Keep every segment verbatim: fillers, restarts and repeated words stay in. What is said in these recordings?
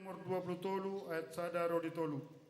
Nomor dua puluh tolu, ayat sada ro di tolu.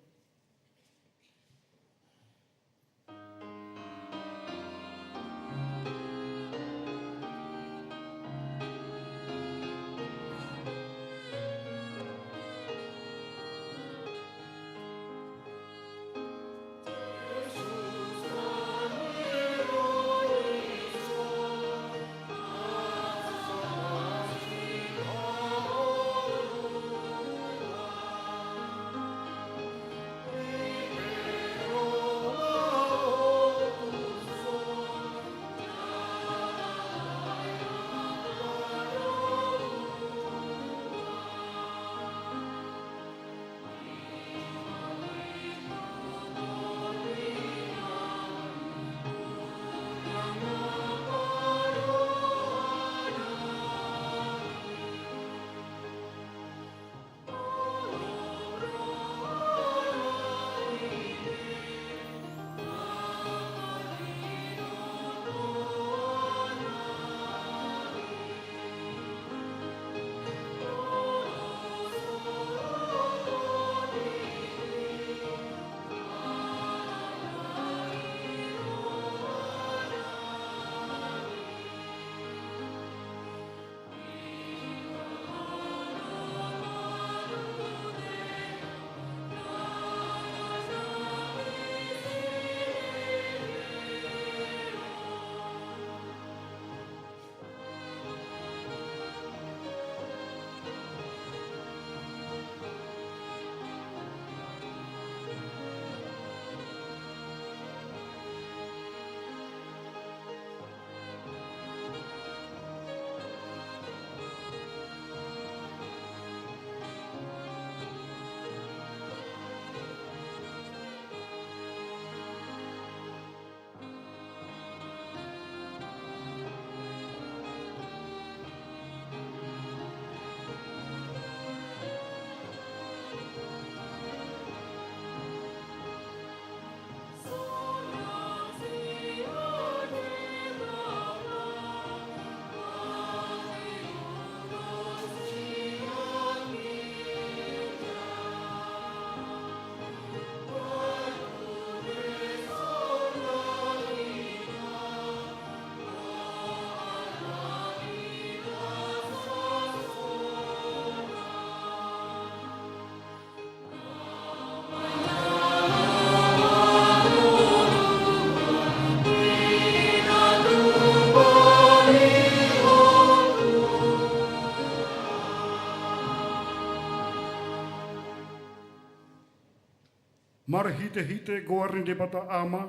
Marhitehite goar ni Debata Ama,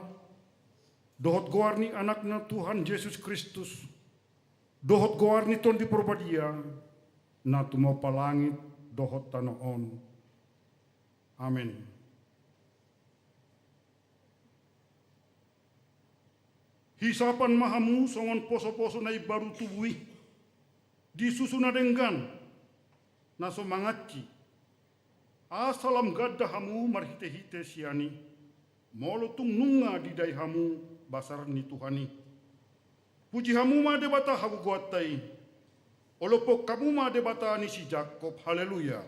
dohot goar ni Anakna Tuhan Jesus Kristus, dohot goar ni Tondi Parbadia, na tumompa langit dohot tano on. Amen. Hisapan ma hamu songon posoposo na imbaru tubu i, di susu na denggan, na so mangansi, asa lam ganda hamu marhitehite sian i, molo tung nunga didai hamu basar ni Tuhan i. Puji hamu ma Debata hagogoonta i. Olophon hamu ma Debata ni si Jakob. Haleluya.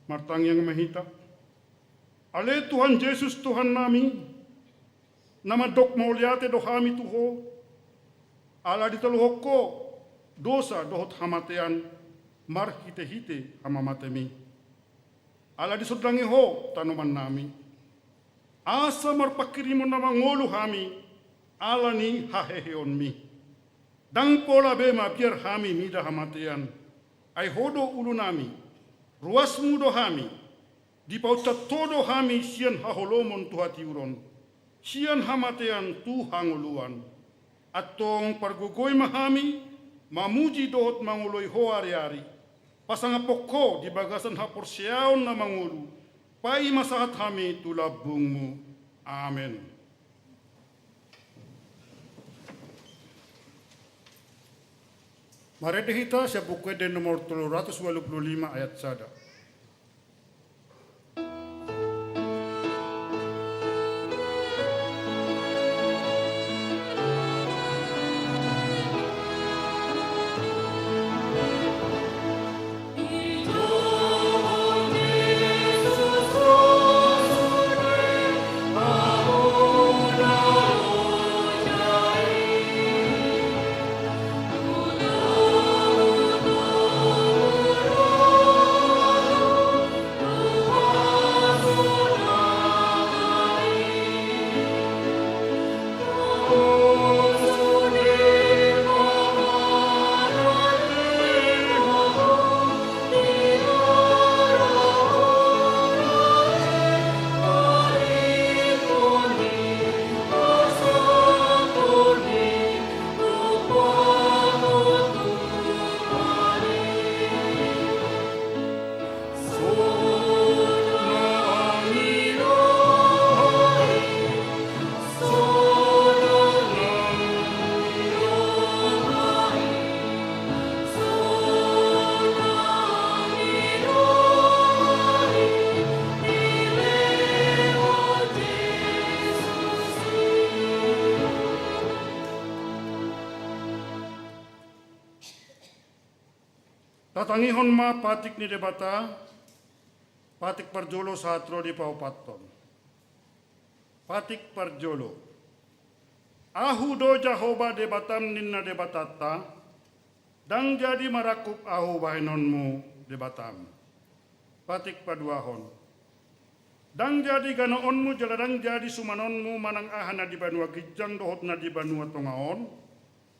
Martangiang ma hita. Ale Tuhan Jesus Tuhannami, na mandok mauliate do hami tu Ho, ala ditaluhon Ho dosa dohot hamatean marhitehite hamamatem i. Ala disondangi Ho tanomannami, asa marpanghirimon na mangolu hami ala ni haheheonmi. Ndang pola be mabiar hami mida hamatean, ai Ho do ulunami, ruasmu do hami, dipauntat Ho do hami sian haholomon tu hatiuron, sian hamatean tu hangoluan. Antong pargogoi ma hami mamuji dohot mangoloi Ho ariari, pasangaphon Ho di bagasan haporseaon na mangolu, paima sahat hami tu lambungmu. Amen. Marende hita sian Buku Ende nomor tolu ratus ualu pulu lima ayat sada. Tatangihon ma patik ni Debata, patik parjolo sahat ro di paopathon. Patik parjolo. Ahu do Jahowa Debatam ninna Debatanta, ndang jadi marangkup ahu bahenonmu Debatam. Patik paduahon. Ndang jadi ganoonmu jala ndang jadi sumanonmu manang aha na di banua ginjang dohot na di banua tonga on,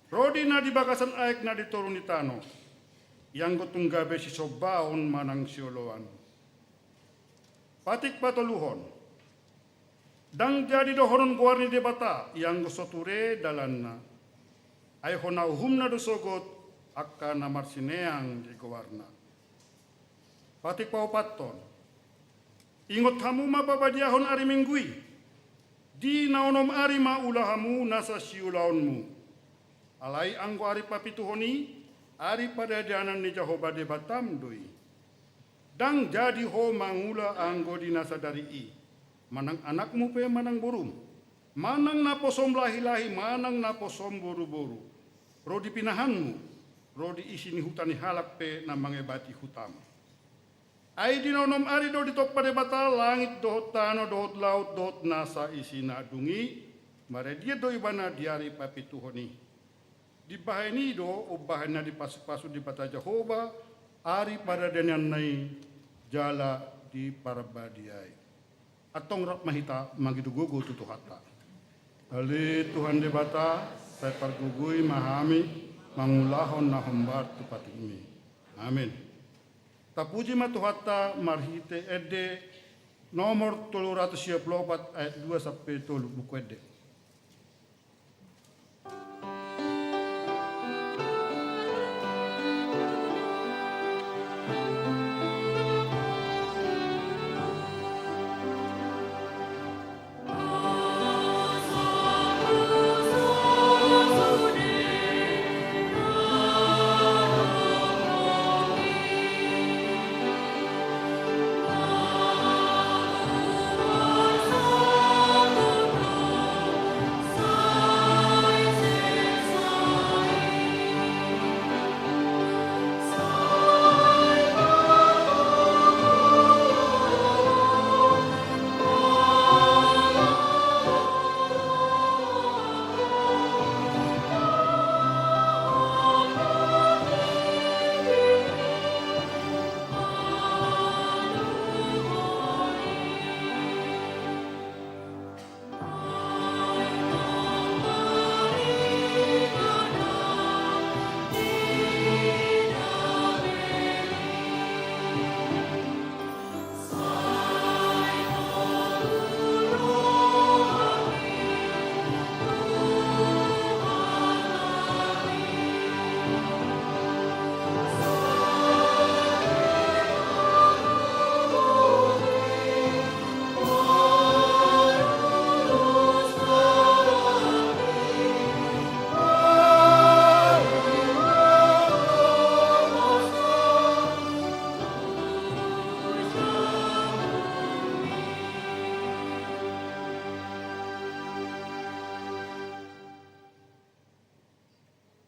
ro di na di bagasan aek na di toru ni tano, ianggo tung gabe sisombaon manang sioloan. Patik patoluhon. Ndang jadi dohonon goar ni Debata, ianggo so ture dalanna. Ai hona uhumna do sogot angka na marsineang di goarna. Patik paopathon. Ingot hamu ma pabadiahon ari Minggu i. Di na onom ari ma ula hamu nasa siulaonmu. Alai anggo ari papituhon i, ari pardadean ni Jahowa Debatam do i. Ndang jadi ho mangula anggo di na sadari i, manang anakmu pe manang borum, manang naposom lahilahi manang naposom boruboru, ro di pinahanmu, ro di isi ni huta ni halak pe na mangebati hutam. Ai di na onom ari do ditompa Debata langit dohot tano dohot laut dohot nasa isina, dung i maradian do ibana di ari papituhon i. Dibahen i do umbahen na dipasupasu Debata Jahowa ari pardadeanna i jala diparbadiai. Antong rap ma hita mangido gogo tu Tuhanta. Ale Tuhan Debata, sai pargogoi ma hami mangulahon na hombar tu patikmi. Amin. Tapuji ma Tuhanta marhite Ende nomor tolu ratus sia pulu opat ayat dua sampe tolu, Buku Ende.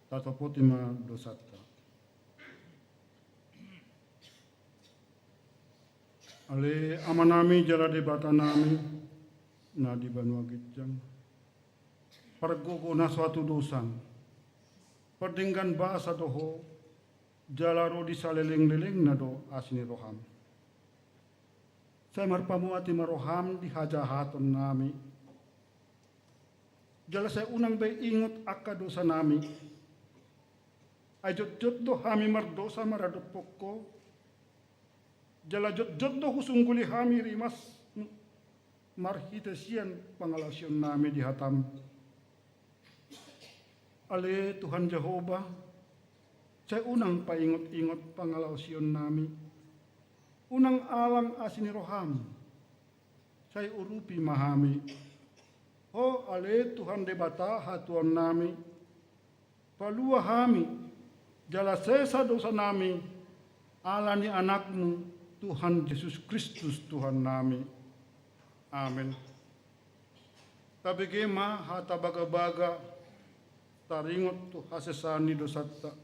Tatopoti ma dosanta. Ale Amanami jala Debatanami na di banua ginjang, pargogo na so hatudosan, pardenggan basa do Ho, jala ro di salelenglelengna do asi ni roham. Sai marpamuati ma roham di hajahatonnami, jala sai unang be ingot angka dosanami. Ai jotjot do hami mardosa maradophon Ho, jala jotjot do husungguli hami rimas marhite sian pangalaosionnami di hatam. Ale Tuhan Jahowa, sai unang paingotingot pangalaosionnami, unang alang asi ni roham, sai urupi ma hami. Ho ale Tuhan Debata hatuaonnami, palua hami, jala sesa dosanami, ala ni Anakmu, Tuhan Jesus Kristus Tuhannami. Amen. Tabege ma hata bagabaga, taringot tu hasesaan ni dosanta.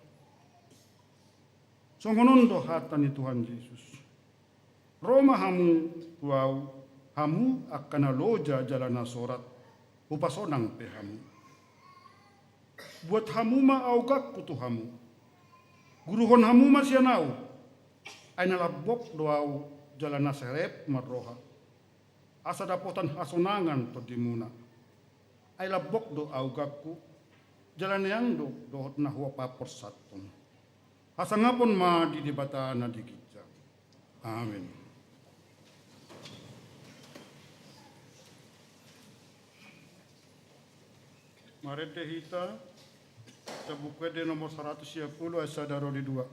Songon on do hata ni Tuhan Jesus: Ro ma hamu tu Ahu, hamu angka na loja jala na sorat, hupasonang pe hamu. Buat hamu ma augangku tu hamu. Guruhon hamu ma sian Ahu, ai na lambok do Ahu jala na serep marroha, asa dapotan hasonangan tondimuna. Ai lambok do augangku, jala neang do dohot na hupaporsathon. Hasangapon ma di Debata na di ginjang. Amen. Marende hita sian Buku Ende nomor saratus sia pulu, ayat sada ro di dua.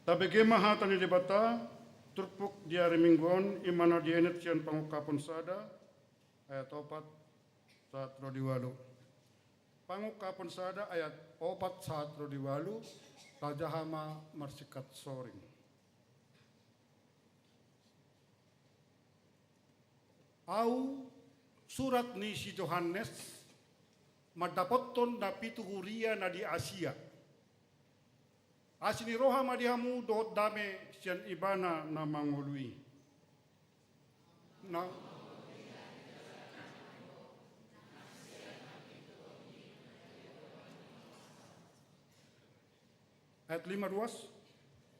Tabege ma hata ni Debata, turpuk di ari Minggu on, i ma na dienet sian Pangungkapon sada, ayat opat sahat ro di ualu. Pangungkapon sada ayat opat sahat ro di ualu, tajaha ma marsingkat soring. Ahu, surat ni si Johannes, mandapothon na pitu huria na di Asia. Asi ni roha ma di hamu dohot dame sian Ibana na mangolu i. Na. Ayat lima, ruas.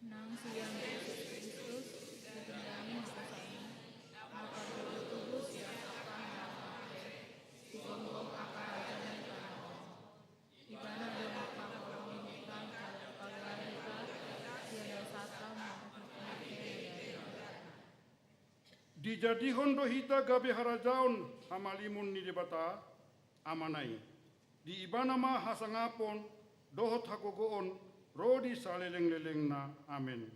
Nang sian Jesus Kristus, ditundangi ma dosami, na parjolo tubu sian angka na mate, sigomgom angka raja ni tano on. Ibana do na mangholongi hita, jala pagari hita sian dosanta marhite na jadi. Dijadihon do hita gabe harajaon hamalimon ni Debata, Amana i. Di Ibana ma hasangapon dohot hagogoon ro di salelenglelengna. Amen.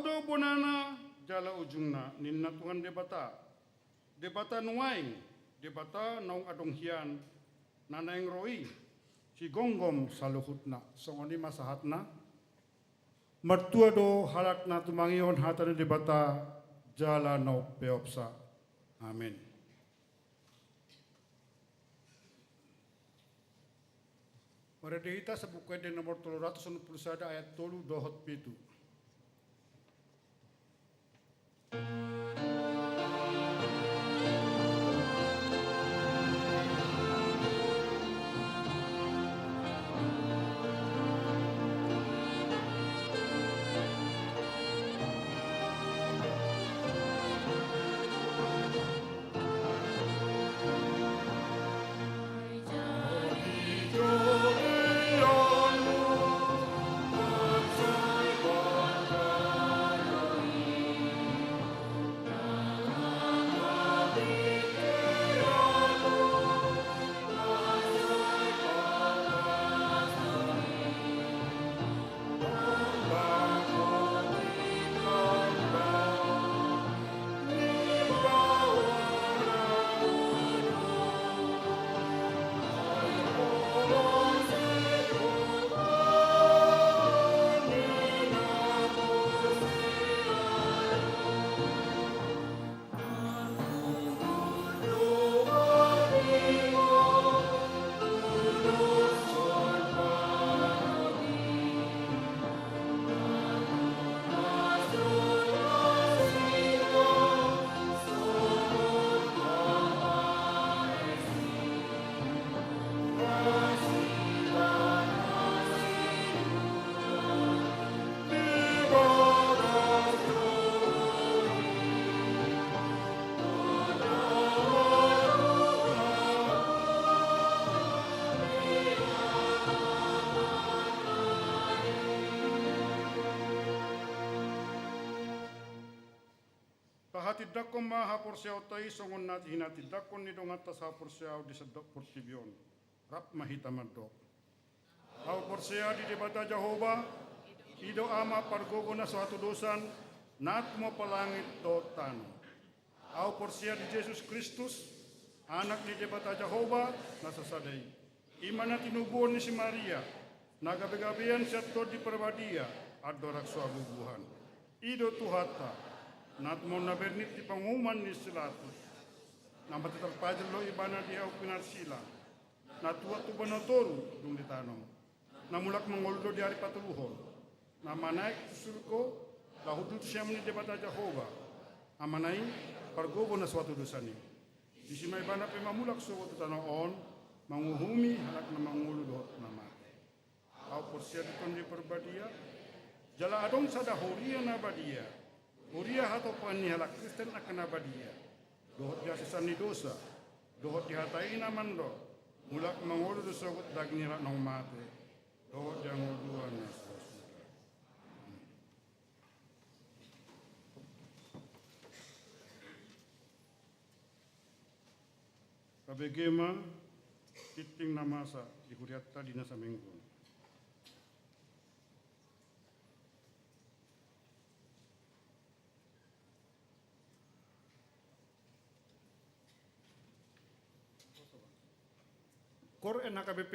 do bonana jala ujungna, ninna Tuhan Debata. Debata nuaeng, Debata naung adong hian, na naeng ro i, sigomgom saluhutna. Songon i ma sahatna. Martua do halak na tumangihon hata ni Debata jala na umpeopsa. Amen. Marende hita sian Buku Ende nomor tolu ratus onom pulu sada ayat tolu dohot pitu. Tahatindangkon ma haporseaonta i songon na hinatindangkon ni donganta sahaporseaon di sandok portibi on. Rap ma hita mandok. Ahu porsea di Debata Jahowa, i do Ama pargogo na so hatudosan, na tumompa langit dohot tano. Ahu porsea di Jesus Kristus, Anak ni Debata Jahowa na sasada i. I ma na tinubuhon ni si Maria, na gabegabean sian Tondi Parbadia, andorang so habubuhan. I do Tuhanta, na tumompa na bernit di panguhuman ni si Pilatus, na mate tarpajal do Ibana di hau pinarsilang, na tuat tu banua toru dung ditanom, na mulak mangolu do di ari patoluhon, na manaek tu surgo, laho hundul tu siamun ni Debata Jahowa, Amana i, pargogo na so hatudosan i. Disi ma Ibana pe mamulak sogot tu tano on, manguhumi halak na mangolu dohot na mate. Ahu porsea di Tondi Parbadia, jala adong sada huria na badia, huria hatompangan ni halak Kristen angka na badia, dohot di hasesean ni dosa, dohot di hata i na mandok, mulak mangolu do sogot daging ni halak naung mate, dohot di hangoluan na so suda. Tabege ma tingting na masa di hurianta di na saminggu on. Kor N H K B P.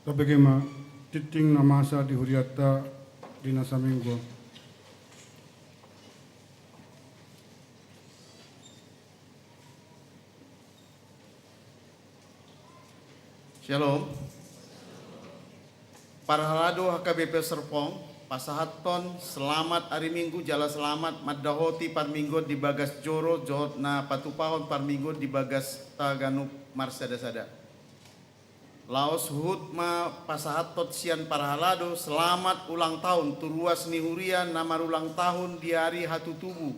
Tabege ma tingting na masa di hurianta di na saminggu on. Shalom. Parhalado H K B P Serpong, pasahathon selamat ari Minggu jala selamat mandapothon parmingguon di bagas joro dohot na patupahon parmingguon di bagas taganup marsada-sada. Laos huhut ma pasahathon sian parhalado selamat ulang tahun tu ruas ni huria na marulang tahun di ari hatutubu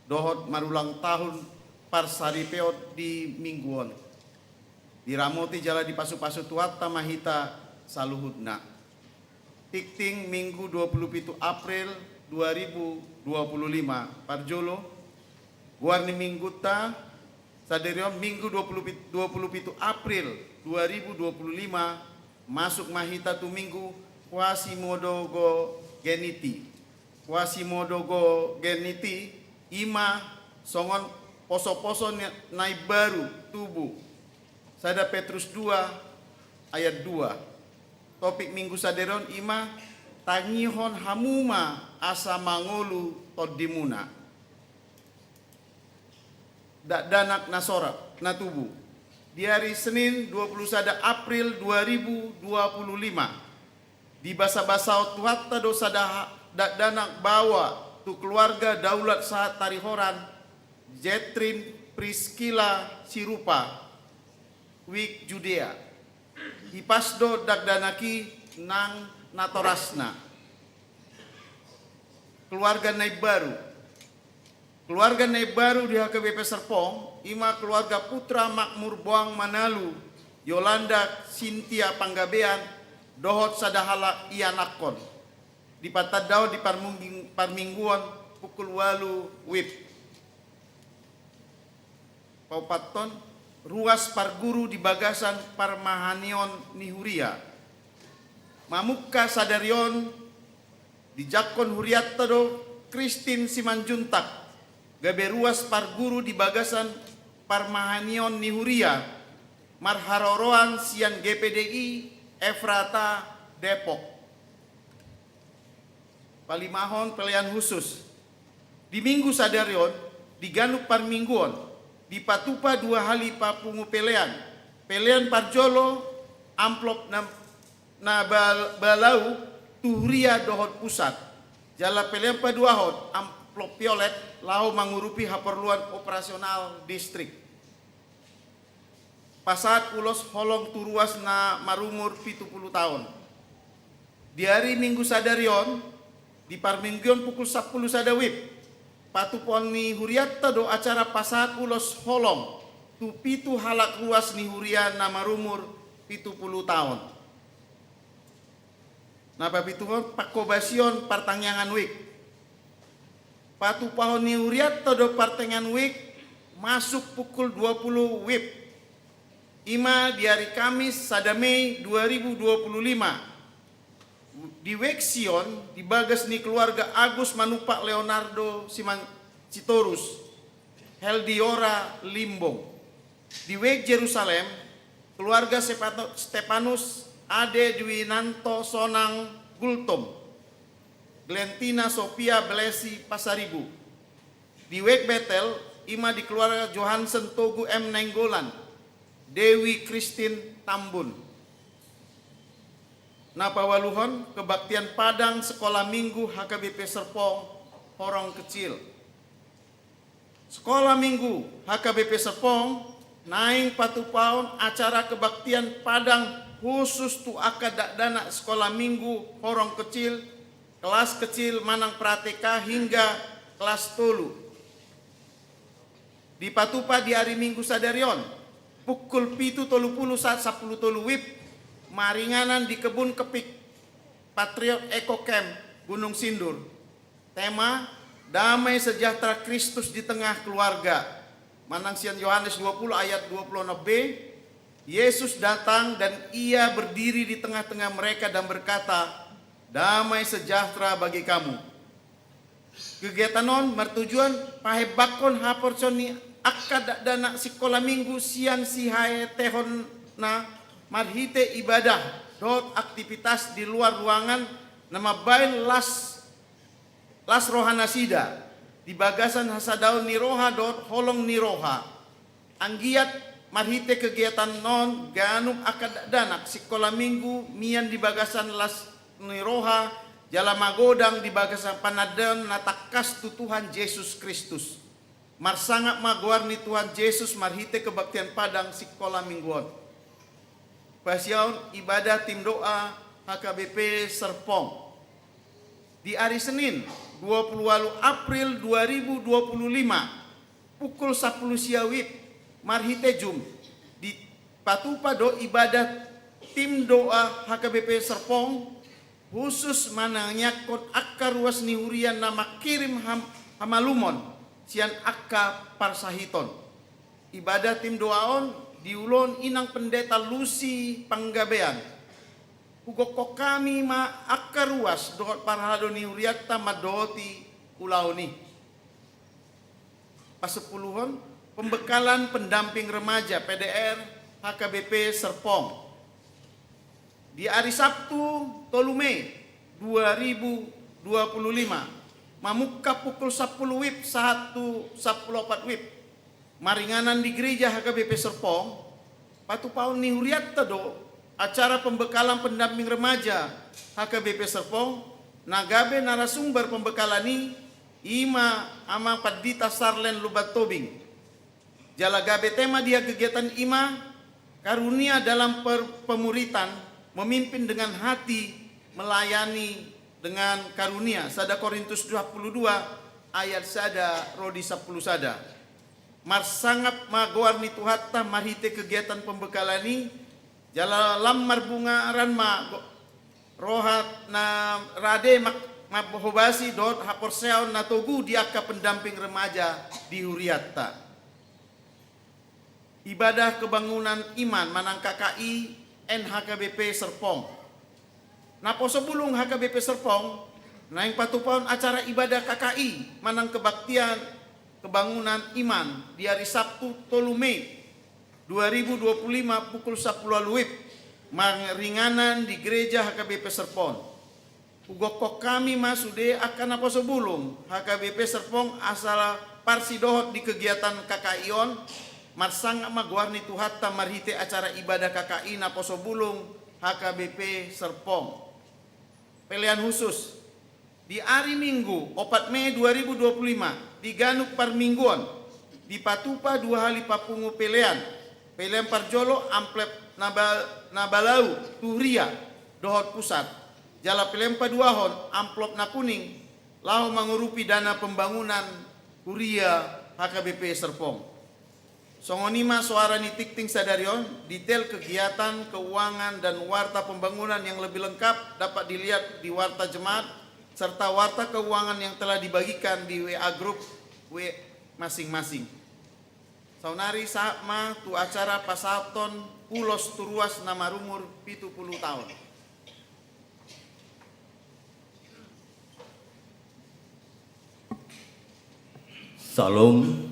dohot marulang tahun parsaripeon di Minggu on. Diramoti jala dipasupasu Tuhanta ma hita saluhutna. Tingting Minggu dua puluh pitu April dua ribu dua puluh lima, parjolo, goar ni Minggunta sadari on Minggu dua puluh pitu, dua puluh pitu April dua ribu dua puluh lima, masuk ma hita tu Minggu Quasimodogeniti. Quasimodogeniti, i ma songon posoposo na imbaru tubu, sada Petrus dua ayat dua. Topik Minggu sadari on i ma, tangihon hamu ma asa mangolu tondimuna. Dakdanak na sorap, na tubu. Di ari Senin dua puluh sada April dua ribu dua puluh lima, dibasabasahon Tuhanta do sada ha-, dakdanak baoa tu keluarga Daulat Sahat Tarihoran, Jetrin Priskila Sirupa, Wijk Judea. Hipas do dakdanak i nang natorasna. Keluarga na imbaru. Keluarga na imbaru di H K B P Serpong, i ma keluarga putra makmur Boang Manalu, Yolanda Sintia Panggabean, dohot sada halak ianakhon. Dipatandahon di parmunggi-, parmingguon pukul ualu wib. Paopathon, ruas parguru di bagasan parmahanion ni huria. Mamungka sadari on, dijangkon hurianta do Christine Simanjuntak gabe ruas parguru di bagasan parmahanion ni huria, marharoroan sian G P D I Efrata Depok. Palimahon, pelean khusus. Di Minggu sadari on, di ganup parmingguon, dipatupa dua hali papungu pelean. Pelean parjolo, amplop na, na bal-, balau tu huria dohot pusat. Jala pelean paduahon, amplop violet, laho mangurupi haporluan operasional distrik. Pasahat ulos holong tu ruas na marumur pitu pulu taon. Di ari Minggu sadari on, di parmingguon pukul sampulu sada wib, patupaon ni hurianta do acara pasahat ulos holong tu pitu halak ruas ni huria na marumur pitu pulu taon. Na papituhon, pangkobasion partangiangan wijk. Patupahon ni hurianta do partangiangan wijk masuk pukul dua pulu wib. I ma di ari Kamis sada Mei dua ribu dua puluh lima. Di Wijk Sion, di bagas ni keluarga Agus Manumpak Leonardo Siman-, Sitorus, Heldiora Limbong. Di Wijk Jerusalem, keluarga Sepato-, Stepanus Ade Dwinanto Sonang Gultom, Glentina Sofia Blesi Pasaribu. Di Wijk Betel, i ma di keluarga Johansen Togu M Nainggolan, Dewi Christine Tambun. Na paualuhon, kebaktian padang Sekolah Minggu H K B P Serpong, Horong Kecil. Sekolah Minggu H K B P Serpong naeng patupaon acara kebaktian padang khusus tu angka dakdanak Sekolah Minggu Horong Kecil, kelas kecil manang pra T K hingga kelas tolu. Dipatupa di ari Minggu sadari on, pukul pitu tolu pulu saat sampulu tolu wib, maringanan di Kebun Kepik Patriot Eco Camp, Gunung Sindur. Tema, Damai Sejahtera Kristus di Tengah Keluarga. Manang sian Yohanes dua pulu ayat dua pulu enam b, Yesus datang dan Ia berdiri di tengah-tengah mereka dan berkata, "Damai sejahtera bagi kamu." Kegiatan on martujuan pahembangkon haporseaon ni angka dakdanak Sikola Minggu sian sihaetehonna marhite ibadah dohot aktivitas di luar ruangan na mambahen las, las rohanasida di bagasan hasadaon ni roha dohot holong ni roha. Anggiat marhite kegiatan on ganup angka dakdanak sikola minggu mian di bagasan las ni roha jala magodang di bagasan panandaon na tangkas tu Tuhan Jesus Kristus. Marsangap ma goar ni Tuhan Jesus marhite kebaktian padang sikola minggu on. Pasiaon ibadah tim doa H K B P Serpong. Di ari Senin, dua puluh walu April dua ribu dua puluh lima, pukul sapuluh sia wib, marhite Zoom, dipatupa do ibadah tim doa H K B P Serpong, khusus manangiangkon angka ruas ni huria na mangkirim ham-, hamalumon sian angka parsahiton. Ibadah tim doa on diulahon Inang Pendeta Lucy Panggabean. Hugokkon hami ma angka ruas dohot parhalado ni hurianta mandohoti ulaon i. Pasepuluhon, pembekalan pendamping remaja P D R H K B P Serpong. Di ari Sabtu, tolu Mei dua ribu dua puluh lima, mamungka pukul sapuluh wib sahat tu sapuluh opat wib, maringanan di gereja H K B P Serpong, patupaon ni hurianta do acara pembekalan pendamping remaja H K B P Serpong, na gabe narasumber pembekalan i, i ma Amang Pandita Sarlen Lumban Tobing. Jala gabe tema di kegiatan i ma, karunia dalam per-, pemuritan, memimpin dengan hati, melayani dengan karunia. Sada Korintus dua puluh dua ayat sada ro di sapuluh sada. Marsangap ma goar ni Tuhanta marhite kegiatan pembekalan i, jala lam marbungaran ma go-, roha na rade mak-, mamhobasi dohot haporseaon na togu di angka pendamping remaja di hurianta. Ibadah kebangunan iman manang K K I N H K B P Serpong. Naposo Bulung H K B P Serpong naeng patupaon acara ibadah K K I manang kebaktian kebangunan iman di ari Sabtu, tolu Mei dua ribu dua puluh lima, pukul sapuluh walu wib, maringanan di gereja H K B P Serpong. Hugokkon hami ma sude angka naposo bulung H K B P Serpong asa parsidohot di kegiatan K K I on, marsangap ma goar ni Tuhanta marhite acara ibadah K K I naposo bulung H K B P Serpong. Pelean khusus. Di ari Minggu, opat Mei dua ribu dua puluh lima, di ganup parmingguon, dipatupa dua hali papungu pelean. Pelean parjolo amplop na ba-, na balau tu huria dohot pusat. Jala pelean paduahon amplop na kuning laho mangurupi dana pembangunan huria H K B P Serpong. Songon i ma soara ni tingting sadari on, detail kegiatan, keuangan, dan warta pembangunan yang lebih lengkap dapat dilihat di warta jemaat serta warta keuangan yang telah dibagikan di W A grup W masing-masing. Saonari sahat ma tu acara pasahathon ulos tu ruas na marumur pitu pulu taon. Syalom.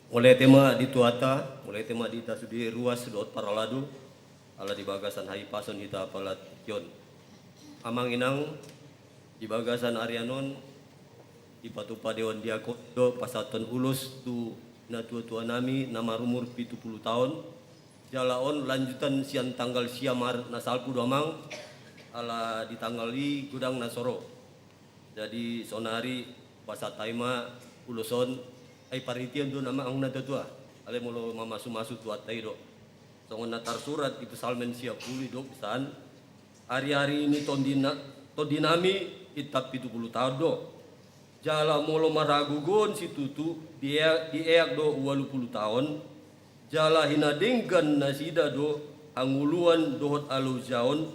Mauliate ma di Tuhanta, mauliate ma di hita sude ruas dohot parhalado, ala di bagasan hahipason hita apala tingki on. Amang inang, di bagasan arian on, dipatupa dewan diakon do pasahathon ulos tu natuatua nami na marumur pitu pulu taon, jala on lanjutan sian tanggal sia Maret na salpu do amang, ala di tanggal i godang na so ro. Jadi saonari pasahat hami ma ulos on, ai parhitean do nama amang natuatua, alai molo mamasumasu Tuhanta i do. Songon na tarsurat di Psalmen sia pulu i do, pesan, Ari-ari ni tondi na-, tondi nami intap pitu pulu taon do. Jala molo marhagogoon situtu, die-, dieak do ualu pulu taon, jala hinadenggan nasida do hangoluan dohot halojaon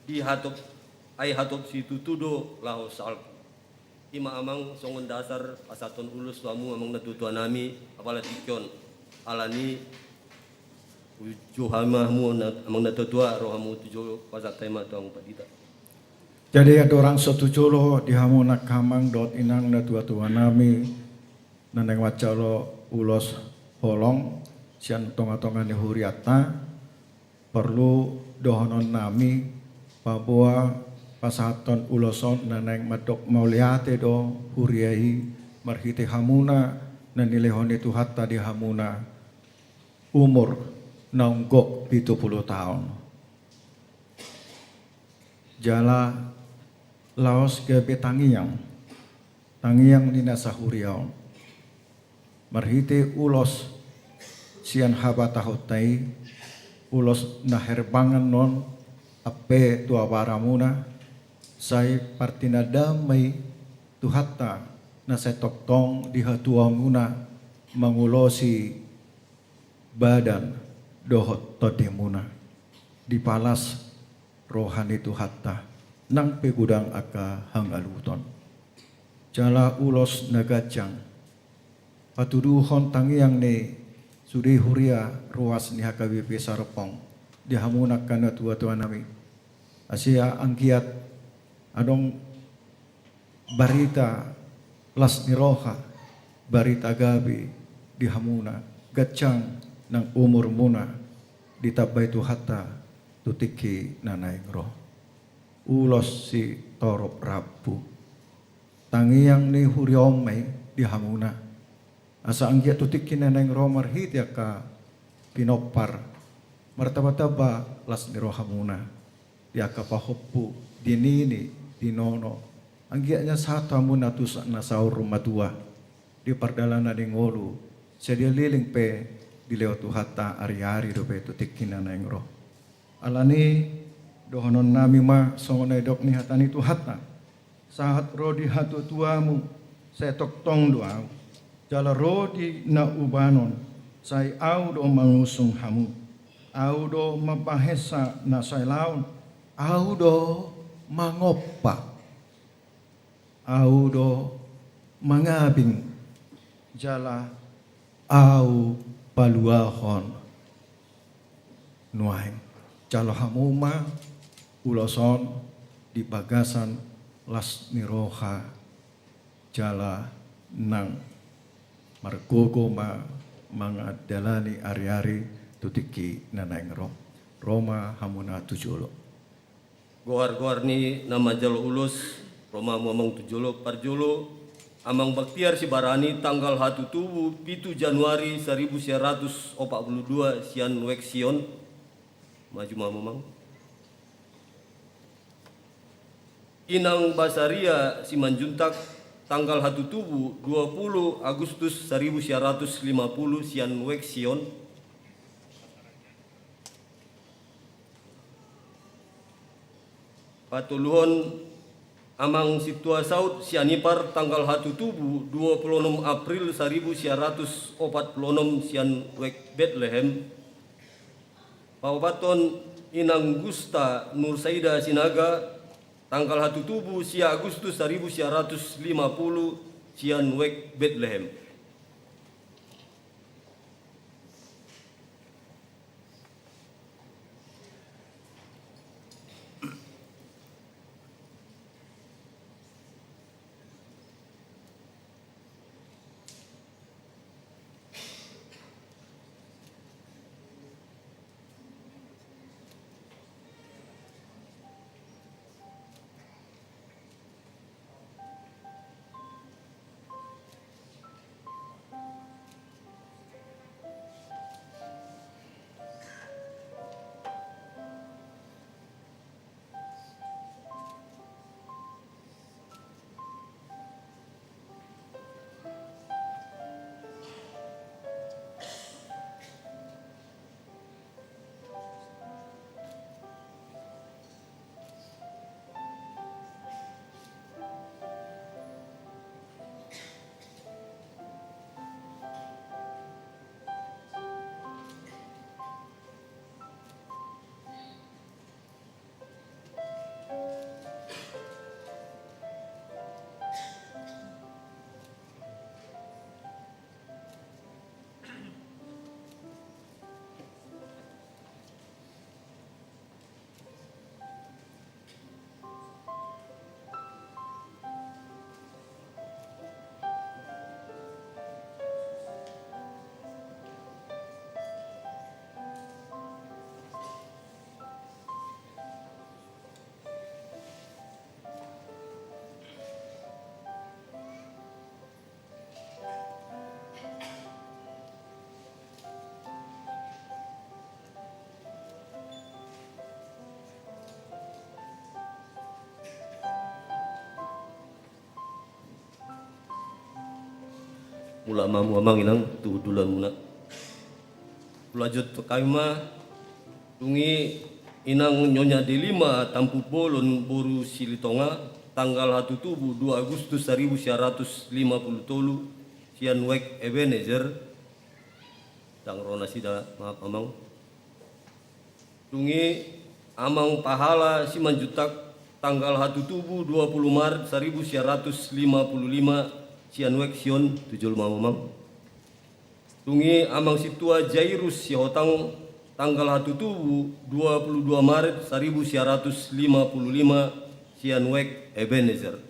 di hatop, ai hatop situtu do laho salpu. I ma amang songon dasar pasahathon ulos tu hamu amang natuatua nami apala tingki on. Alani i uju hami ma hamu na-, amang natuatua, ro hamu tu jolo, pasahat hami ma tu amang pandita. Jadi andorang so tu jolo di hamu nang amang dohot inang natuatua nami na naeng manjalo ulos holong sian tongatonga ni hurianta, porlu dohononnami, paboa pasahathon ulos on na naeng mandok mauliate do huria i marhite hamuna na nilehon ni Tuhanta di hamuna umur naung gok pitu pulu taon. Jala laos gabe tangiang, tangiang ni na sahuria on. Marhite ulos sian habatahonta i, ulos na herbangan on, ampe tu abaramuna, sai partinandaan ma i Tuhanta na sai tongtong di hatuaonmuna mangulosi badan dohot tondimuna. Dipalas roha ni Tuhanta nang pe godang angka hangaluton. Jala ulos na ganjang patuduhon tangiang ni sude huria ruas ni H K B P Serpong di hamuna angka natuatuanami. Asa anggiat adong barita las ni roha, barita gabe di hamuna, ganjang nang umurmuna, ditambai Tuhanta tu tingki na naeng ro. Ulos sitorop rambu. Tangiang ni huria on ma i di hamuna. Asa anggiat tu tingki na naeng ro marhite angka pinompar, martambatamba las ni rohamuna di angka pahompu, di nini, di nono. Anggiat na sahat hamuna tu sa-, na saur matua di pardalanan ni ngolu, sadia leleng pe dilehon Tuhanta ariari dope tu tingki na naeng ro. Alani i dohononnami ma songon na nidok ni hata ni Tuhanta. Sahat ro di hatuatuamu, sai tongtong do Ahu. Jala ro di na ubanon, sai Ahu do mangusung hamu. Ahu do mambahensa na sai laon. Ahu do mangompa. Ahu do mangabing. Jala Ahu paluahon nuaeng. Jalo hamu ma ulos on di bagasan las ni roha, jala nang margogo ma mangadalani ariari tu tingki na naeng ro. Ro ma hamuna tu jolo. Goar-goar ni na manjalo ulos, ro ma hamu amang tu jolo. Parjolo, Amang Baktiar Sibarani, tanggal hatutubu pitu Januari saribu sia ratus opat pulu dua sian Wek Sion. Maju ma hamu amang. Inang Basaria Simanjuntak, tanggal hatutubu dua pulu Agustus saribu sia ratus lima pulu sian Wek Sion. Patoluhon, Amang Sintua Saud Sianipar, tanggal hatutubu dua pulu onom April saribu sia ratus opat pulu onom sian Wek Betlehem. Paopathon, Inang Gusta Nursaida Sinaga, tanggal hatutubu sia Agustus saribu sia ratus lima pulu sian Wek Betlehem. Mauliate ma hamu amang inang tu hundulanmuna. Lanjut hami ma. Dung i inang Nyonya Delima Tampubolon boru Silitonga, tanggal hatutubu dua Agustus saribu sia ratus lima pulu tolu, sian Wijk Ebenezer. Ndang ro nasida, maaf amang. Dung i amang Pahala Simanjuntak, tanggal hatutubu dua pulu Maret saribu sia ratus lima pulu lima, sian Wijk Sion, tu jolo ma hamu amang. Dung i amang sintua Jairus Sihotang, tanggal hatutubu dua pulu dua Maret saribu sia ratus lima pulu lima, sian Wijk Ebenezer.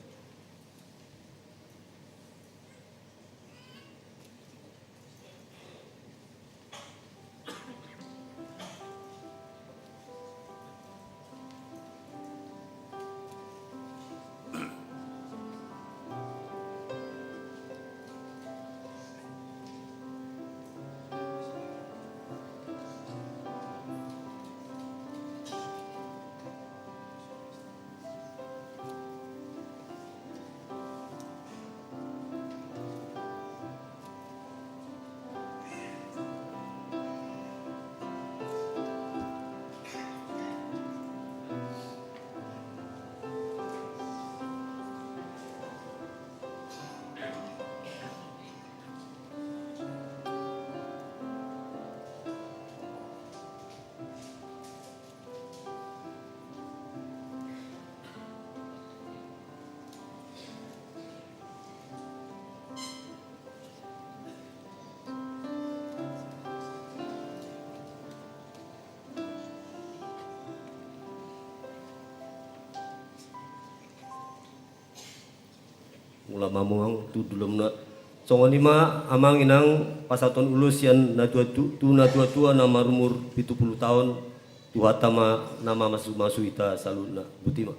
Mauliate ma hamu amang tu hundulanmuna. Songon i ma amang inang pasahaton ulos sian natua-tu-, tu natuatua na marumur pitu pulu taon, Tuhanta ma na mamasumasu hita saluhutna. Boti ma.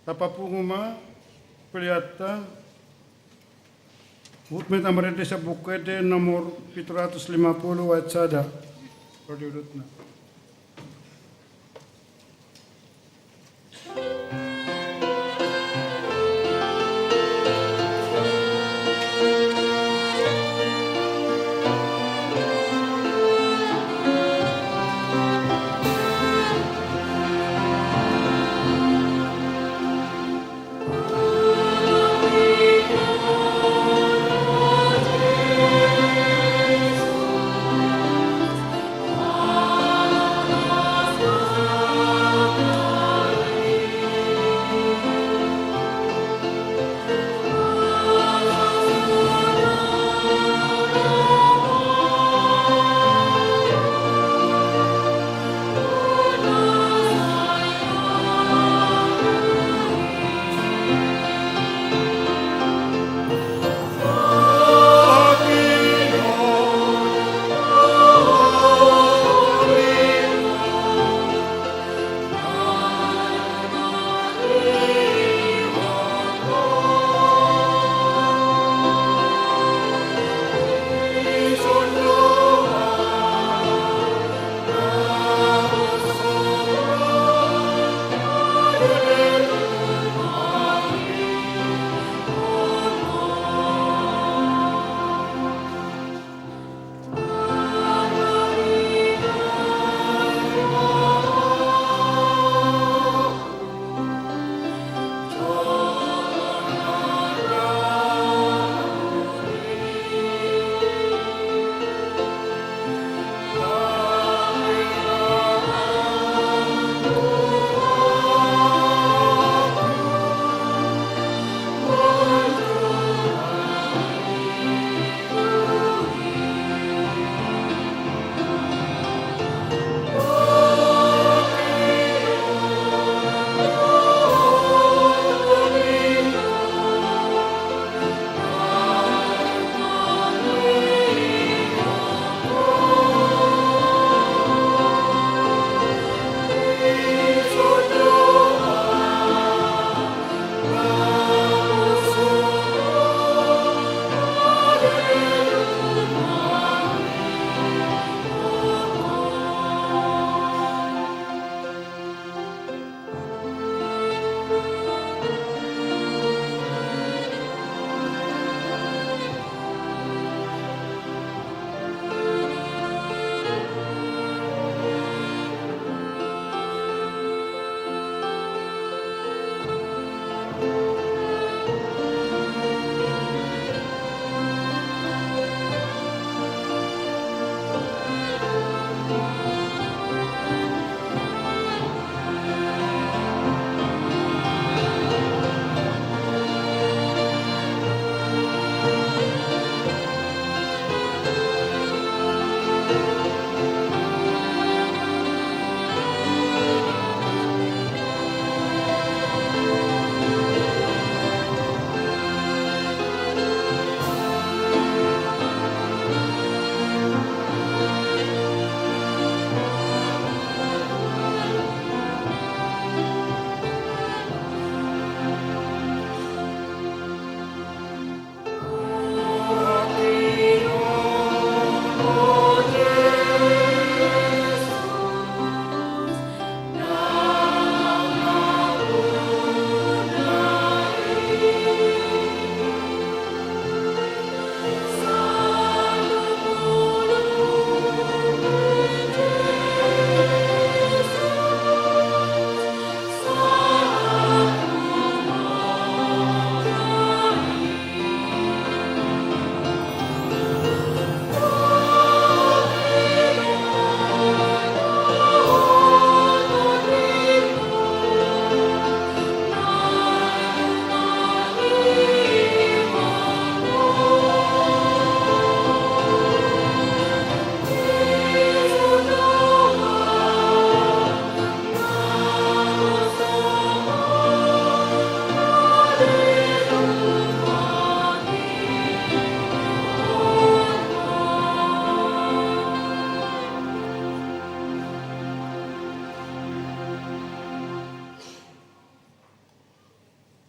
Tapapungu ma peleanta. Huhut ma hita marende sian Buku Ende nomor pitu ratus lima pulu ayat sada. Ro di udutna.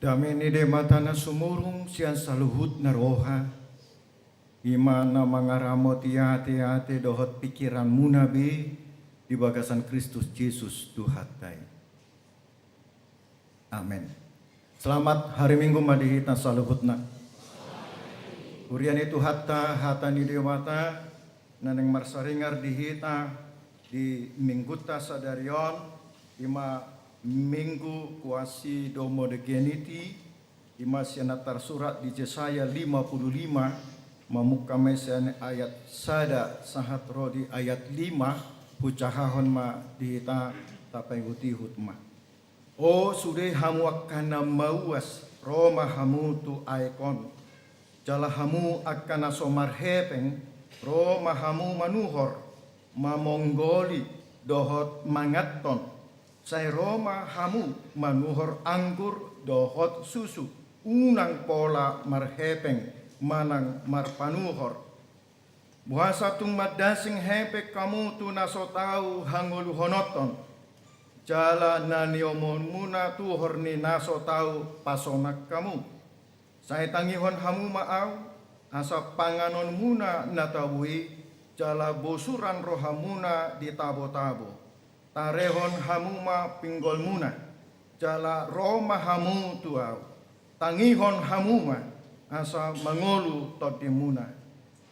Dame ni Debata na sumurung sian saluhut na roha, i ma na mangaramoti ateate dohot pingkiranmuna be di bagasan Kristus Jesus Tuhanta i. Amen. Selamat hari Minggu ma di hita saluhutna. Huria ni Tuhanta, hata ni Debata na naeng marsaringar di hita di Minggunta sadari on, i ma Minggu Quasimodogeniti, i ma sian na tarsurat di Jesaya lima puluh lima, mamungka ma i sian ayat sada sahat ro di ayat lima, hucahahon ma di hita, tapaihutihut ma. O sude hamu angka na mauas, ro ma hamu tu aek on. Jala hamu angka na so marhepeng, ro ma hamu manuhor, mamonggoli dohot manganhon. Sai ro ma hamu manuhor anggur dohot susu, unang pola marhepeng manang marpanuhor. Boasa tung mandasing hepeng hamu tu na so tau hangoluhononhon, jala na niomonmuna tuhor ni na so tau pasonang hamu? Sai tangihon hamu ma ahu, asa panganonmuna na tabo i, jala bosuran rohamuna di tabotabo. Tarehon hamu ma pinggolmuna, jala ro ma hamu tu ahu. Tangihon hamu ma, asa mangolu tondimuna.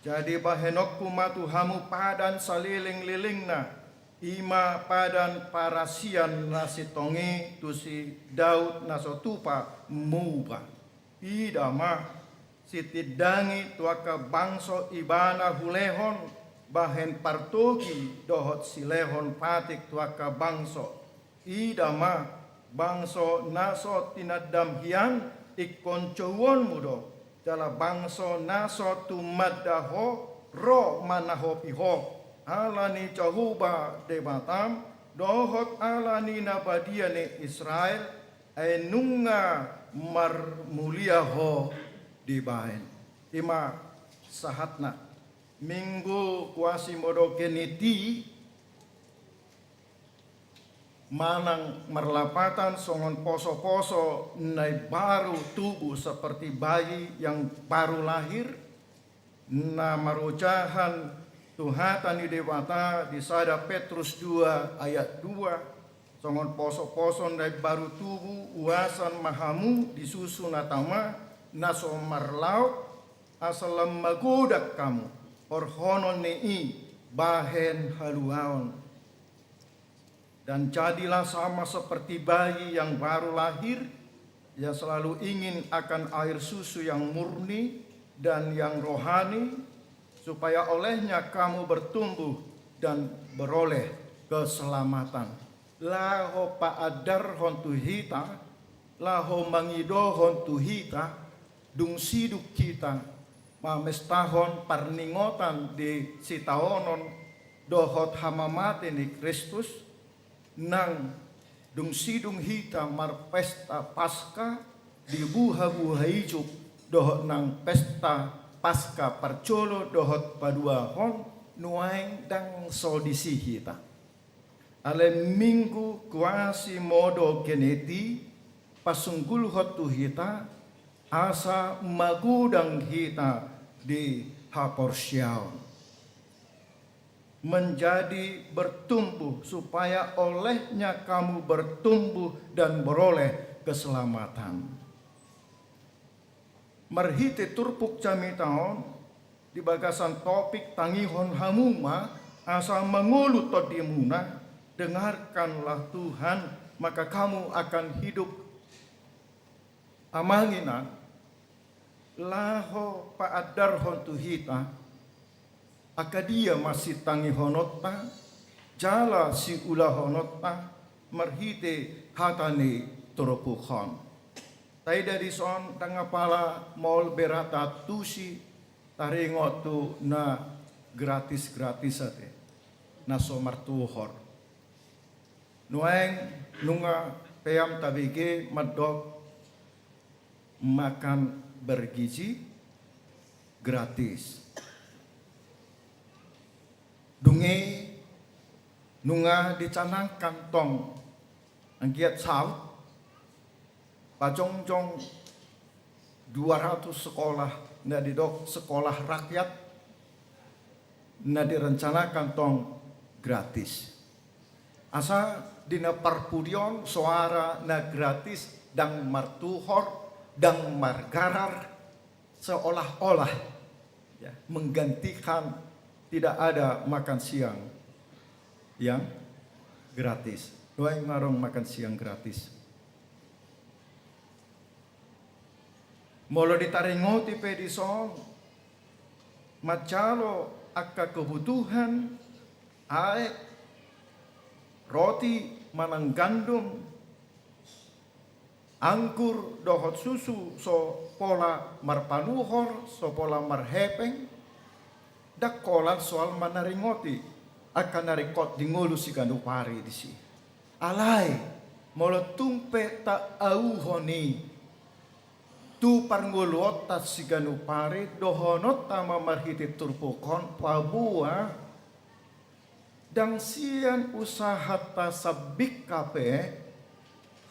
Jadi bahenonku ma tu hamu padan salelenglelengna, i ma padan parasian na sintong i tu si Daud na so tupa muba. Ida ma, sitindangi tu angka bangso ibana hulehon, bahen partogi dohot silehon patik tu angka bangso. Ida ma, bangso na so tinandam hian, ingkon jouonmu do, jala bangso na so tumanda ho, ro manahopi ho, ala ni Jahowa Debatam, dohot ala ni na badia ni Israel, ai nunga marmulia ho dibahen. I ma sahatna. Minggu Quasimodogeniti manang marlapatan songon posoposo na imbaru tubu, seperti bayi yang baru lahir, na marojahan tu hata ni Debata di sada Petrus dua ayat dua, songon posoposo na imbaru tubu, uasan ma hamu di susu na tama, na so marlaok, asa lam magodang hamu, horhonon ni i bahen haluaon. Dan jadilah sama seperti bayi yang baru lahir, yang selalu ingin akan air susu yang murni dan yang rohani, supaya olehnya kamu bertumbuh dan beroleh keselamatan. Laho paandarhon tu hita, laho mangidohon tu hita, dung sidung hita mamestahon parningotan di sitaonon dohot hamamate ni Kristus, nang dung sidung hita marpesta Paska di buhabuha ijuk dohot nang pesta Paska parjolo dohot paduahon, nuaeng ndang so disi hita. Alai Minggu Quasimodogeniti pasunggulhon tu hita, asa magodang hita di haporseaon. Menjadi bertumbuh, supaya olehnya kamu bertumbuh dan beroleh keselamatan. Marhite turpuk jamita on, di bagasan topik tangihon hamu ma asa mangolu tondimuna, dengarkanlah Tuhan, maka kamu akan hidup. Amang inang, laho paandarhon tu hita, angka dia ma sitangihononta, jala siulahononta, marhite hata ni turpuk on. Taida dison ndang apala maol berata tusi taringot tu na gratis-gratis ate, na so martuhor. Nuaeng nunga peam tabege mandok makan bergizi gratis. Dung i nunga dicanangkan tong anggiat saut pajongjong dua ratus sekolah, na didok sekolah rakyat, na direncanakan tong gratis. Asa di na parpudi on soara na gratis ndang martuhor, ndang margarar, seolah-olah, ya, menggantikan tidak ada makan siang yang gratis. Nuaeng ma adong makan siang gratis. Molo ditaringoti pe dison, manjalo angka kebutuhan, aek, roti manang gandum, anggur dohot susu, so pola marpanuhor, so pola marhepeng, ndang holan soal manaringoti angka na ringkot di ngolu siganup ari disi. Alai, molo tung pe taauhon i tu parngoluonta siganup ari, dohononta ma marhite turpuk on, paboa ndang sian usahanta sambing hape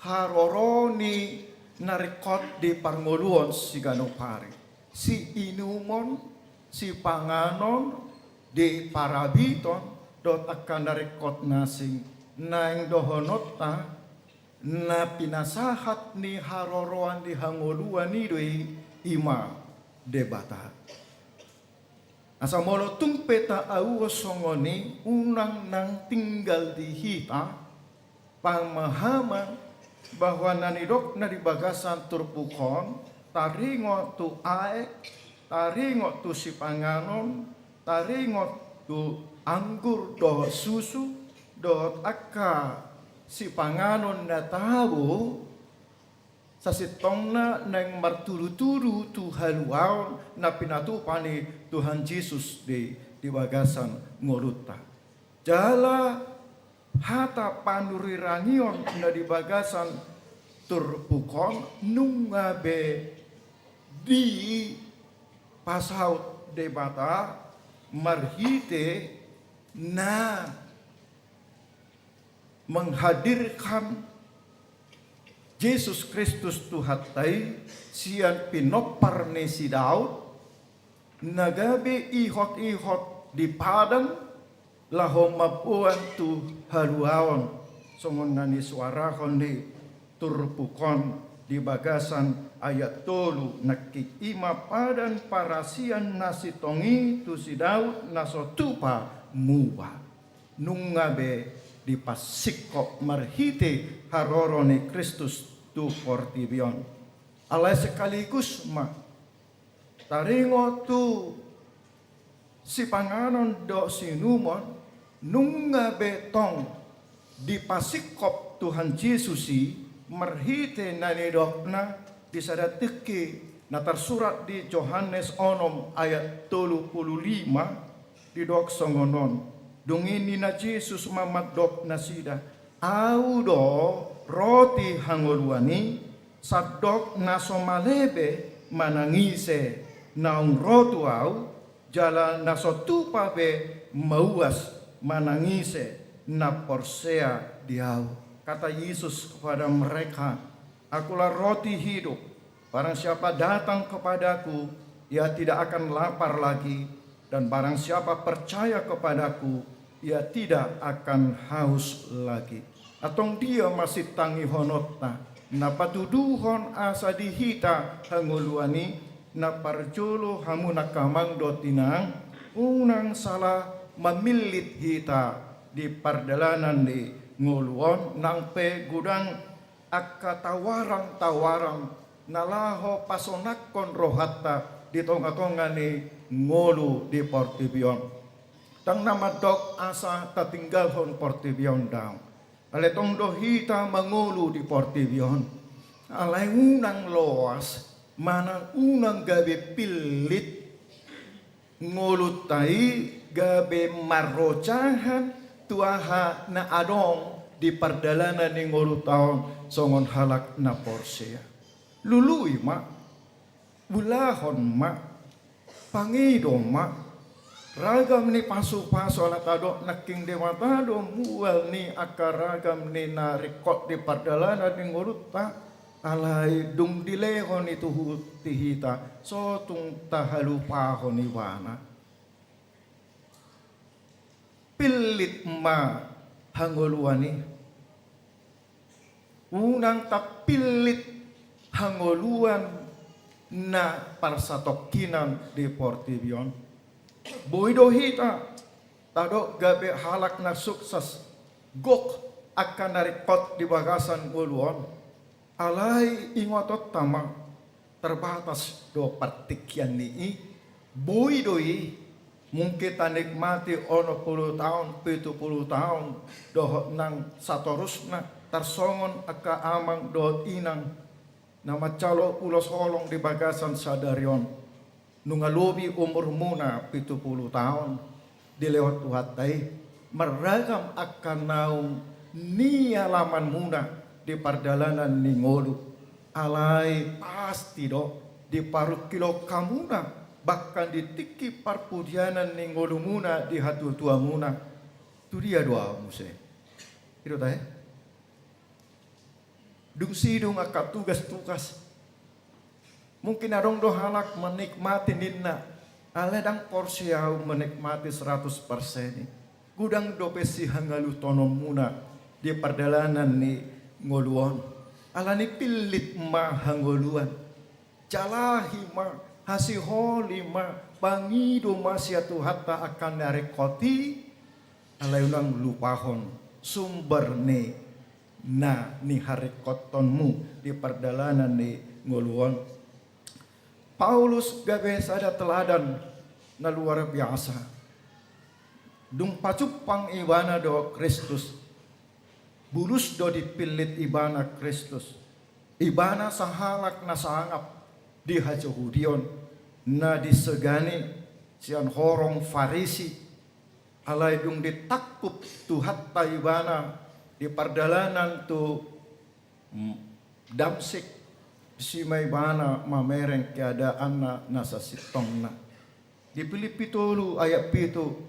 haroro ni na ringkot di parngoluon siganup ari, siinumon, sipanganon, di parabiton, dohot angka na ringkot na asing, naeng dohononta na pinasahat ni haroroan di hangoluan i do i, i ma Debata. Asa molo tung pe taauhon songon i, unang nang tinggal di hita pamahaman bahwa na nidokna di bagasan turpuk on, taringot tu aek, taringot tu sipanganon, taringot tu anggur dohot susu, dohot angka sipanganon na tabo, sasintongna naeng martudutudu tu haluaon na pinatupa ni Tuhan Jesus di, di bagasan ngolunta. Jala hata panurirangion na di bagasan turpuk on nunga be dipasaut Debata marhite na menghadirkan Jesus Kristus Tuhanta i sian pinompar ni si Daud, na gabe ihot-ihot di padan laho mamboan tu haluaon, songon na nisuarahon ni turpuk on di bagasan ayat tolu nangkin, i ma padan parasian na sintong i tu si Daud na so tupa muba. Nunga be dipasikop marhite haroro ni Kristus tu portibi on. Alai sekaligus ma taringot tu sipanganon dohot siinumon, nunga be tong dipasingkop Tuhan Jesus i marhite na nidokna di sada tingki na tarsurat di Johannes onom ayat tolu pulu lima, didok songon on. Dung i ninna Jesus ma mandok nasida, Ahu do roti hangoluan i, sandok na so male be manang ise naung ro tu Ahu, jala na so tupa be mauas manang ise na porsea di Ahu. Kata Yesus kepada mereka, Akulah roti hidup. Barang siapa datang kepada-Ku, ia tidak akan lapar lagi, dan barang siapa percaya kepada-Ku, ia tidak akan haus lagi. Antong dia ma sintangihononta, na patuduhon asa di hita hangoluan i, na parjolo hamu nangkamang dohot inang, unang sala mamillit hita di pardalanan ni ngolu on, nang pe godang angka tawaran-tawaran na laho pasonangkon rohanta di tonga-tonga ni ngolu di portibi on. Ndang na mandok asa tatinggalhon portibi on, daong. Alai tong do hita mangolu di portibi on. Alai unang loas manang unang gabe pillit ngolunta i gabe marrojahan tu aha na adong di pardalanan ni ngolunta on songon halak na porsea. Lului ma, ulahon ma, pangido ma, ragam ni pasupasu ala tadok nangkin Debata do mual ni angka ragam ni na ringkot di pardalanan ni ngolunta. Alai dung dilehon i tu hita, so tung tahalupahon ibana. Pillit ma hangoluan i. Unang tapillit hangoluan na parsatongkinan di portibi on. Boi do hita tadok gabe halak na sukses, gok angka na ringkot di bagasan ngolu on. Alai ingotonta ma, terbatas do partingkian ni i. Boi do i, mungkin tanikmati onom pulu taon, pitu pulu taon, dohot nang satorusna, tarsongon angka amang dohot inang na manjalo ulos holong di bagasan sadari on. Nunga lobi umurmuna pitu pulu taon, dilehon Tuhanta i, marragam angka naung nialamanmuna di pardalanan ni ngolu. Alai pasti do diparungkilhon hamuna, bahkan di tingki parpudianan ni ngolumuna di hatuatuamuna. Tu dia do ahu muse? I do tahe? Dung sidung angka tugas-tugas. Mungkin adong do halak menikmati ninna, alai ndang porsea ahu menikmati seratus persen i. Godang dope sihangaluhononmuna di pardalanan ni ngolu on. Alani pillit ma hangoluan. Jalahi ma, hasiholi ma, pangido ma sian Tuhanta angka na ringkot i, alai unang lupahon sumber ni na niharingkothonmu di pardalanan ni ngolu on. Paulus gabe sada teladan na luar biasa. Dung pajumpang ibana dohot Kristus, bulus do dipillit ibana Kristus. Ibana sahalak na sangap di hajahudion, na disegani sian horong Farisi. Alai dung ditangkup Tuhanta ibana di pardalanan tu, mm, Damsyik, disi ma ibana mamereng keadaanna na sasintongna. Di Filipi tolu ayat pitu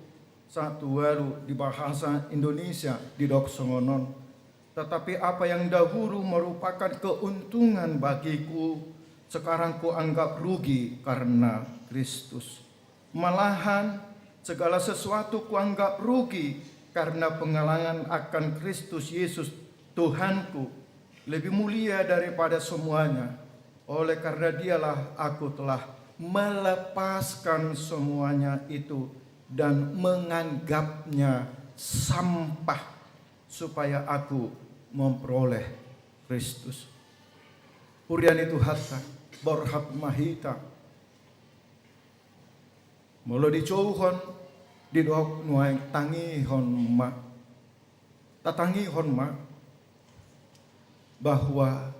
sahat tu ualu di bahasa Indonesia didok songon on. Tetapi apa yang dahulu merupakan keuntungan bagiku, sekarang kuanggap rugi karena Kristus. Malahan, segala sesuatu kuanggap rugi karena pengenalan akan Kristus Yesus, Tuhanku, lebih mulia daripada semuanya. Oleh karena Dialah aku telah melepaskan semuanya itu dan menganggapnya sampah, supaya aku memperoleh Kristus. Huria ni Tuhanta, borhat ma hita. Molo dijouhon, didok nuaeng, tangihon ma. Tatangihon ma bahwa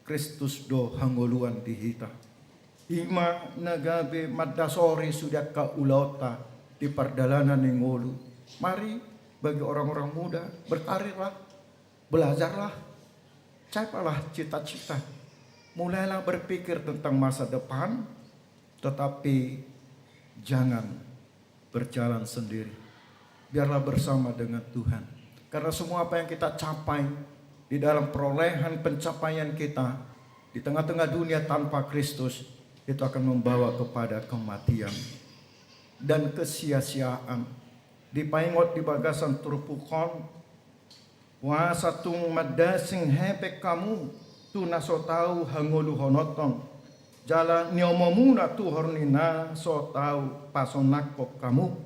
Kristus do hangoluan di hita. I ma na gabe mandasori sude angka ulaonta di pardalanan ni ngolu. Mari, bagi orang-orang muda, berkarirlah, belajarlah, capalah cita-cita. Mulailah berpikir tentang masa depan, tetapi jangan berjalan sendiri. Biarlah bersama dengan Tuhan. Karena semua apa yang kita capai di dalam perolehan pencapaian kita di tengah-tengah dunia tanpa Kristus, itu akan membawa kepada kematian dan kesia-siaan. Dipaingot di bagasan turpuk on, Boasa tung mandasing hepeng hamu tu na so tau hangoluhononhon, jala niomomuna tuhor ni na so tau pasonanghon hamu?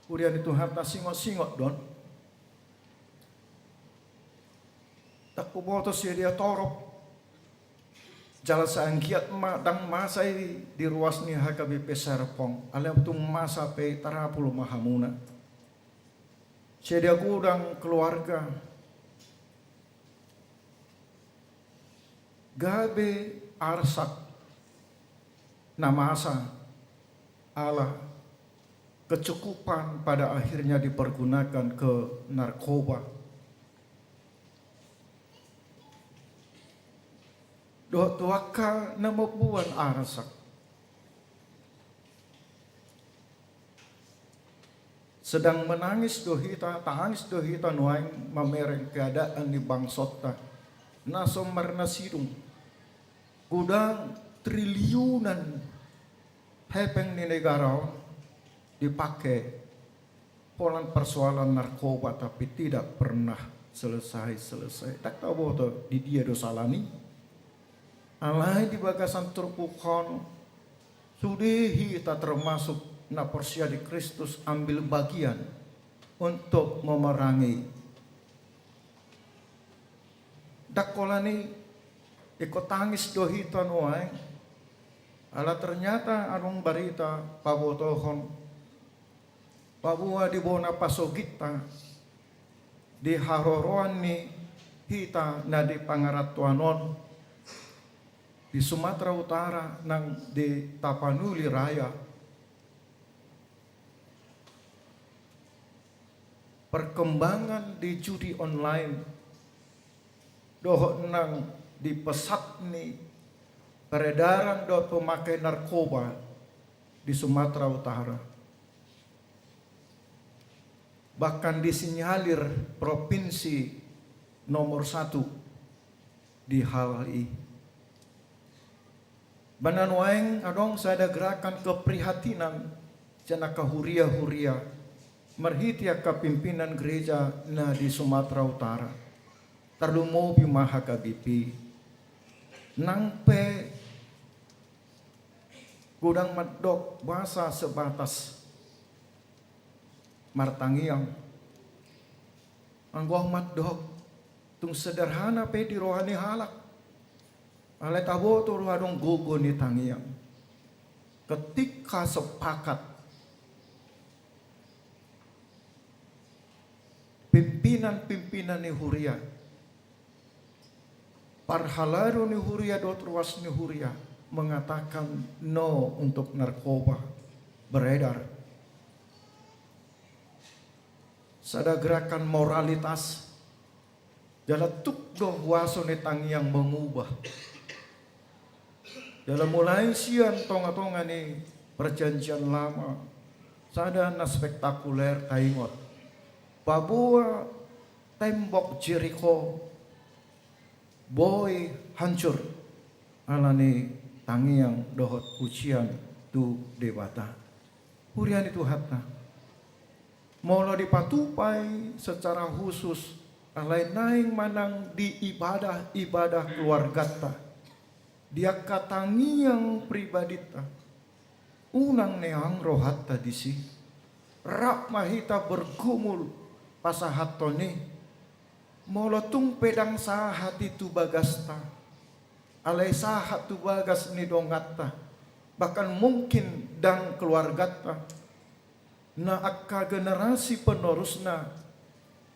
Huria ni Tuhanta, singot-singot do on. Ndang huboto sian dia torop. Jala sai anggiat ma ndang masa i di ruas ni H K B P Serpong, alai tung masa pe tarapul ma hamuna. Sian dia godang keluarga gabe arsak na masa ala kecukupan pada akhirnya dipergunakan ke narkoba. Dohot tu angka na mamboan arsak. Sedang menangis do hita, tangis do hita nuaeng mamereng keadaan ni bangsonta na so marnasidung. Godang triliunan hepeng ni negara on dipake holan persoalan narkoba, tapi tidak pernah selesai-selesai. Ndang taboto di dia do salani. Alai di bagasan turpuk on, sude hita termasuk na porsea di Kristus ambil bagian untuk memerangi. Ndang holan i, ingkon tangis do hita nuaeng. Ala ternyata adong barita pabotohon, paboa di bona pasogitta, di haroroan ni hita na di pangarantoan on, di Sumatera Utara nang di Tapanuli Raya, perkembangan di judi online dohot nang di pesat ni peredaran dohot pemakai narkoba di Sumatera Utara, bahkan disinyalir provinsi nomor satu di hal i. Ba na nuaeng adong sada gerakan keprihatinan sian angka huria-huria marhite angka pimpinan gereja na di Sumatera Utara, tarlumobi ma H K B P, nang pe godang mandok boasa sebatas martangiang. Anggo ahu mandok, tung sederhana pe di roha ni halak, alai taboto do adong gogo ni tangiang. Ketika sepakat pimpinan-pimpinan ni huria, parhalado ni huria dohot ruas ni huria mengatakan no untuk narkoba beredar, sada gerakan moralitas, jala tuk do huaso ni tangiang mengubah. Jala mulai sian tonga-tonga ni Perjanjian Lama, sada na spektakuler taingot, paboa tembok Jeriko boi hancur alani tangiang dohot pujian tu Debata. Huria ni Tuhanta, molo dipatupa i secara khusus, alai naeng manang di ibadah-ibadah keluarganta, di angka tangiang pribadinta, unang neang rohanta disi. Rap ma hita bergumul pasahathon i. Molo tung pe ndang sahat i tu bagasta, alai sahat tu bagas ni donganta, bahkan mungkin ndang keluarganta, na angka generasi penerusna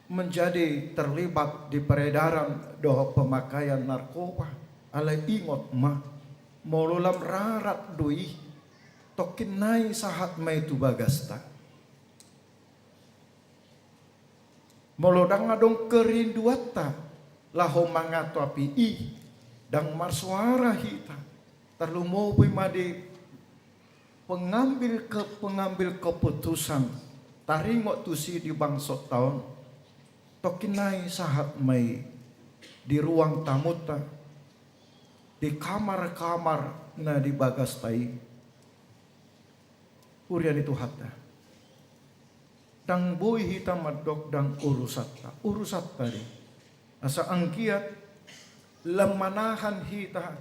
menjadi terlibat di peredaran dohot pemakaian narkoba. Alai ingot ma, molo lam rarat do i, tongkin nai sahat ma i tu bagasta. Molo ndang adong kerinduanta laho mangatopi i, ndang marsuara hita, tarlumobi ma di pengambil ke-, pengambil keputusan, taringot tusi di bangsonta on, tongkin nai sahat ma i di ruang tamunta, di kamar-kamar na di bagasta i. Huria ni Tuhanta, ndang boi hita mandok ndang urusanta, urusanta do i. Asa anggiat lam manahan hita,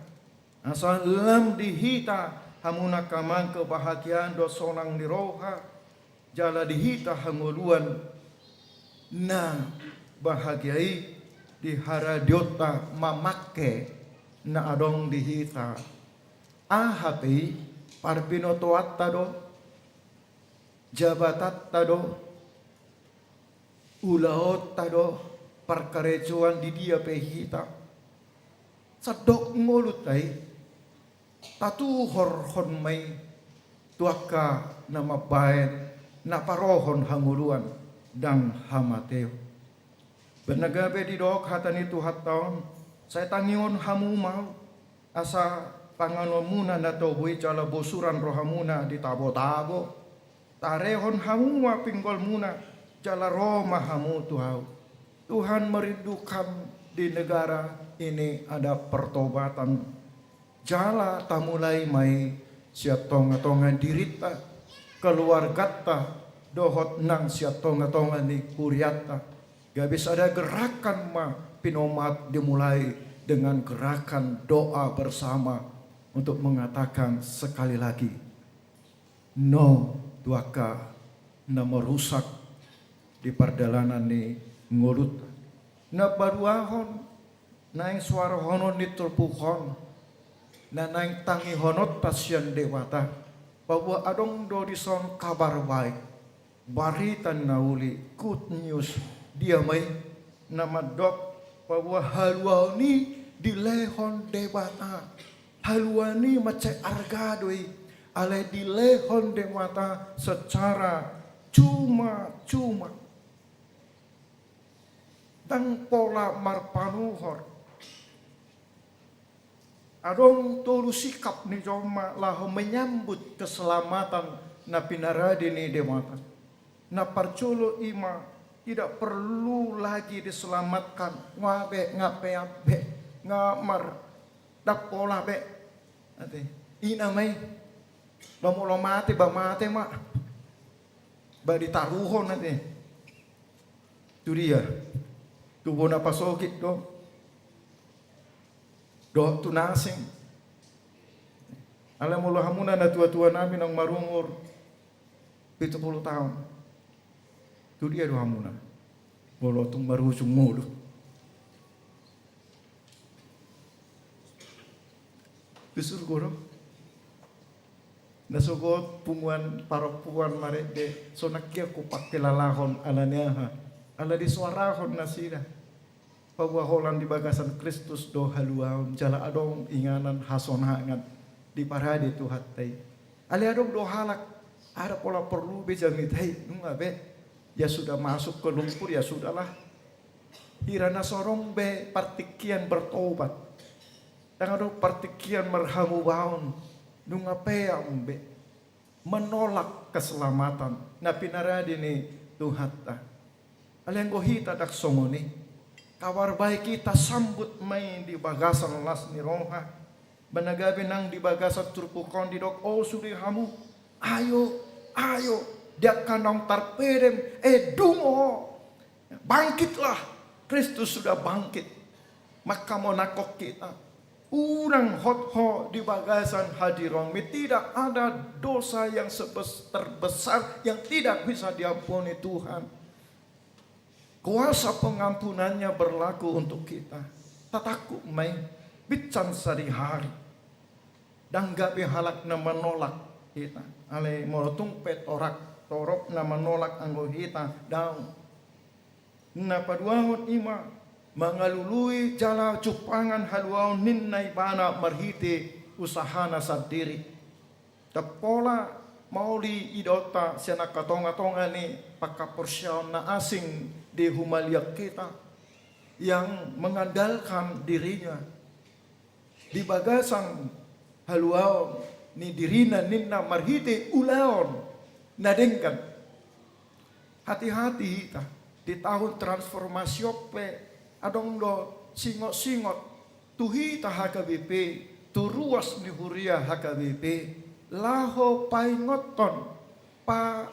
asa lam di hita hamu angka amang kebahagiaan dohot sonang ni roha, jala di hita hangoluan na bahagia i di haradionta mamangke na adong di hita. Aha pe i, parbinotoanta do, jabatanta do, ulaonta do, parkarejoan di dia pe hita, sandok ngolunta i, tatuhorhon ma i tu angka na mambahen, na parohon hangoluan ndang hamateon. Baen na gabe didok hata ni Tuhanta on, sai tangihon hamu ma ahu, asa panganonmuna na togu i jala bosuran rohamuna di tabo-tabo. Tarehon hamu ma pinggolmuna, jala ro ma hamu tu ahu. Tuhan merindukan di negara ini ada pertobatan. Jala tamulai ma i sian tonga-tonga dirinta, keluarganta, dohot nang sian tonga-tonga ni hurianta. Gabe sada gerakan ma pinomat dimulai dengan gerakan doa bersama untuk mengatakan sekali lagi, no tu angka na marusak di pardalanan ni ngolunta. Na paduahon, naeng suarahonon ni turpuk on, na naeng tangihononta sian Debata, paboa adong do dison kabar baik, barita na uli, good news. Dia ma i? Na mandok paboa haluaon i dilehon Debata. Haluaon i mansai arga do i, alai dilehon Debata secara cuma-cuma. Ndang pola marpanuhor. Adong tolu sikap ni jolma laho menyambut keselamatan na pinarade ni Debata. Na parjolo i ma, tidak perlu lagi diselamatkan. Nga be, nga peap be, nga mar, ndang pola be. Ate, ina ma i. Ba molo mate, ba mate ma. Ba ditaruhon ate. Tu dia? Tu bona pasogit do, dohot tu na asing. Alai molo hamuna natua-tua nami naung marumur pitu pulu taon, tu dia do hamuna molo tung marujung ngolu? Tu surgo do. Na sogot punguan parompuan marende, so nangkin hupahelalahon, ala ni aha? Ala disoarahon nasida. Paboa holan di bagasan Kristus do haluaon, jala adong inganan hasonangan diparade Tuhanta i. Alai adong do halak, ndang pola porlu be jamita i, nunga be. Ya sudah masuk ke lumpur, ya sudahlah. Hira na so adong be partingkian bertobat. Ndang adong partingkian marhamubaon, nunga peap be. Menolak keselamatan na pinarade ni Tuhanta. Alai anggo hita ndang songon i. Kabar baik i tasambut ma i di bagasan las ni roha. Ba na gabe nang di bagasan turpuk on didok, o sude hamu, ayo, ayo, di angka naung tarpedem, e, dungo. Bangkitlah, Kristus sudah bangkit. Manghamonanghon hita. Unang hot ho di bagasan hadironmi. Tidak ada dosa yang sebes-, terbesar yang tidak bisa diampuni Tuhan. Kuasa pengampunannya berlaku untuk kita. Tatangkup ma i, binsan sadihari. Ndang gabe halak na menolak hita. Alai molo tung pe torop na menolak anggo hita, daong. Na paduahon i ma, mangalului jala jumpangan haluaon ninna ibana marhite usahana sandiri. Ndang pola maol i idaonta sian angka tonga-tonga ni panghaporseaon na asing di humaliang hita, yang mengandalkan dirinya. Di bagasan haluaon ni dirina ninna marhite ulaon na denggan. Hati-hati hita, di tahun transformasi on pe adong do singot-singot tu hita H K B P, tu ruas ni huria H K B P, laho paingothon, pa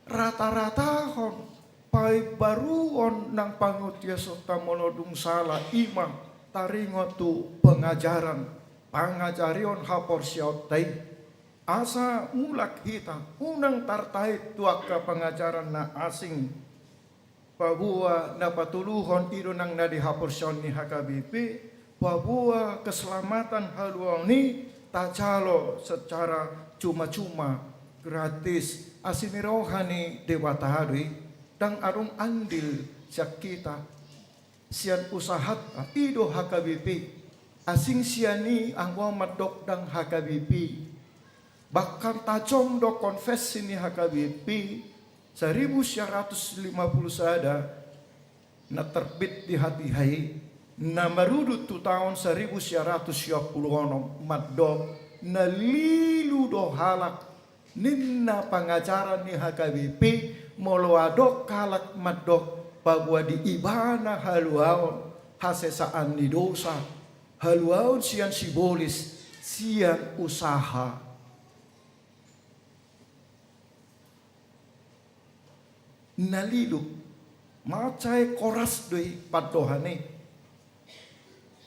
rata-ratahon, paimbaruon nang panguntiasonta molo dung sala, i ma taringot tu pengajaran, pangajarion haporseaonta i. Asa mulak hita, unang tartait tu angka pangajaran na asing. Paboa na patoluhon i do nang na di haporseaon ni H K B P, paboa keselamatan haluaon i tajalo secara cuma-cuma, gratis, asi ni roha ni Debata do i, ndang adong andil sian hita, sian usahanta, i do H K B P, asing sian i anggo mandok ndang H K B P. Bahkan tajom do konfesi ni H K B P, seribu sembilan ratus lima puluh sada, na terbit di hatiha i, na marudut tu taon seribu sembilan ratus sia puluh onom, mandok na lilu do halak ninna pangajaran ni H K B P, molo adong halak mandok paboa di ibana haluaon hasesaan ni dosa, haluaon sian sibolis, sian usaha na lilu, mansai koras do i pandohan i.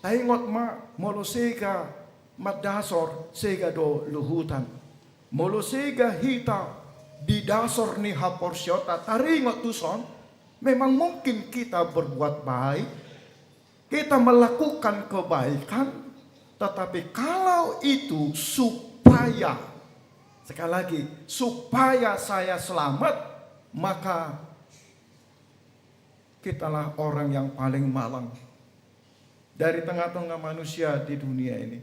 Taingot ma, molo sega mandasor, sega do luhutan. Molo sega hita di dasor ni haporseaonta, taringot tuson, memang mungkin kita berbuat baik, kita melakukan kebaikan, tetapi kalau itu supaya, sekali lagi, supaya saya selamat, maka kitalah orang yang paling malang dari tengah-tengah manusia di dunia ini.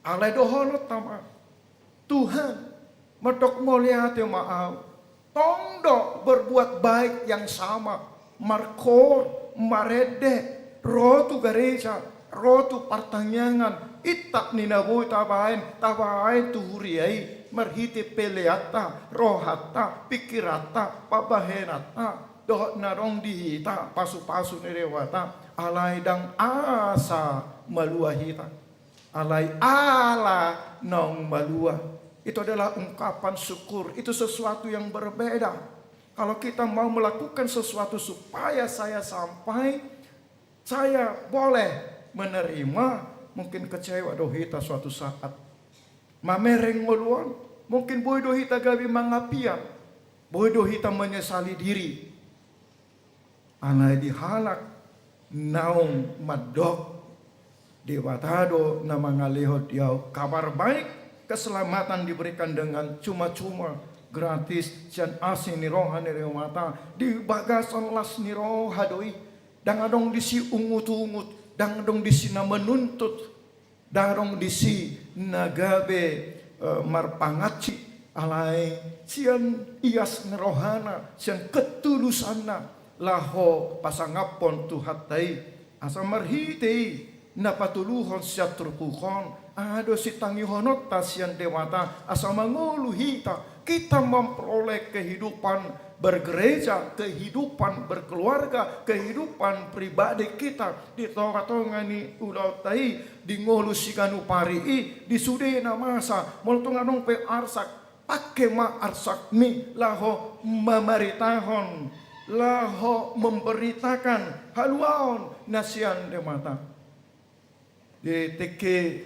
Alai dohononta ma, Tuhan, mandok mauliate ma au. Tong do berbuat baik yang sama, markoor, marende, ro tu gareja, ro tu partangiangan, intap ni na boi tabaen, tabaen tu huria i, marhite peleanta, rohanta, pikiranta, pambahenanta, dohot na adong di hita, pasupasu ni Debata, alai ndang asa malua hita. Alai ala naung malua. Itu adalah ungkapan syukur. Itu sesuatu yang berbeda. Kalau kita mau melakukan sesuatu supaya saya sampai, saya boleh menerima, mungkin kecewa do hita suatu saat. Mamereng ngolu on, mungkin boi do hita gabe mangapian, boi do hita menyesali diri. Alai dihalak naung mandok, Debata do na mangalehon di au kabar baik, keselamatan diberikan dengan cuma-cuma, gratis, sian asi ni roha ni Debata, di bagasan las ni roha do i, ndang adong disi ungut-ungut, ndang adong disi na menuntut. Ndang adong disi na gabe, eh, marpangansi, alai sian ias ni rohana, sian ketulusanna, laho pasangaphon Tuhanta i, asa marhite i na patuluhon sian turpuk on, aha do sitangihononta sian Debata, asa mangolu hita, kita memperoleh kehidupan bergereja, kehidupan berkeluarga, kehidupan pribadi kita di tonga-tonga ni ulaonta i, di ngolu siganup ari i, di sude na masa, molo tung adong pe arsak, pangke ma arsakmi laho mamaritahon, laho memberitakan haluaon na sian Debata. Di tingki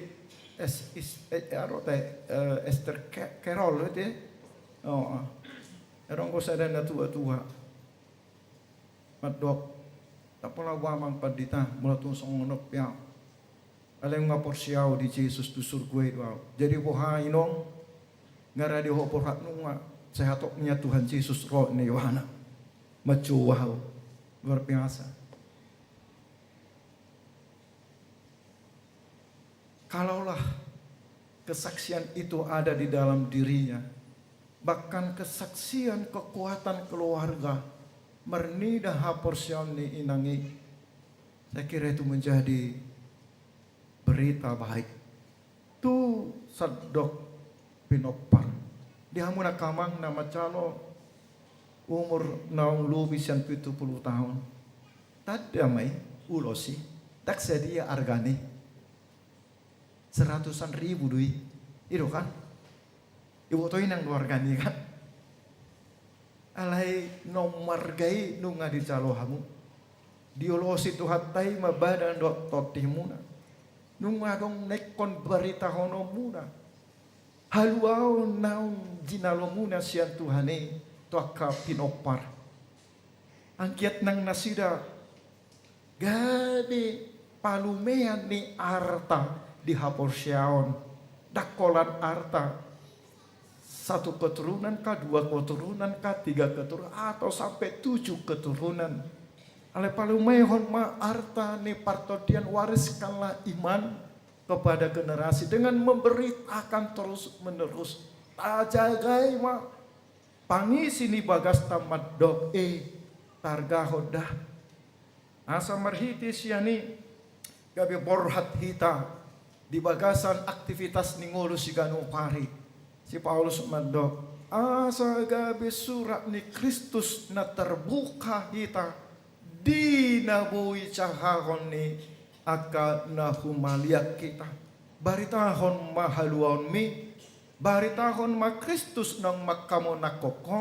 es, is, eh, aro te, eh, Esther Ke-, Carol itu ya. Oh, ah. Adong do sada na tua-tua. Mandok, ndang pola au amang pandita, molo tung songon on pe au. Alai nunga porsea au di Jesus, tu surgo i do au. Jadi boha inong, nga rade ho borhat nunga, sai hatop nian Tuhan Jesus ro, ninna Yohana. Manjou au. Luar biasa. Kalaulah kesaksian itu ada di dalam dirinya, bahkan kesaksian kekuatan keluarga, marnida haporseaon ni inang i, saya kira itu menjadi berita baik. Tu sandok pinompar. Di hamu na amang na manjalo umur naung lobi sian pitu pulu taon. Tanda ma i, ulos i, ndang sadia argana i. Seratusan ribu do i. I do kan? Iboto inang do argana i kan? Alai naung marga i nunga dijalo hamu. Diolosi Tuhanta i ma badan dohot tondimuna. Nunga adong na ingkon baritahononmuna. Haluaon naung jinalomuna sian Tuhan i tu angka pinompar. Anggiat nang nasida gabe palumean ni arta di haporseaon, ndang holan arta satu keturunan ka, dua keturunan ka, tiga keturunan, atau sampai tujuh keturunan. Alai palumehon ma arta ni partondian, wariskanlah iman kepada generasi dengan memberitakan terus menerus. Tajagai ma pangisi ni bagasta mandok, eh, targahon da. Asa marhite sian i gabe borhat hita di bagasan aktivitas ni ngolu siganup ari. Si Paulus mandok, asa gabe surat ni Kristus na terbuka hita di na boi jahahon ni angka na humaliang hita. Baritahon ma haluaonmi, baritahon ma Kristus naung manghamonanghon ho,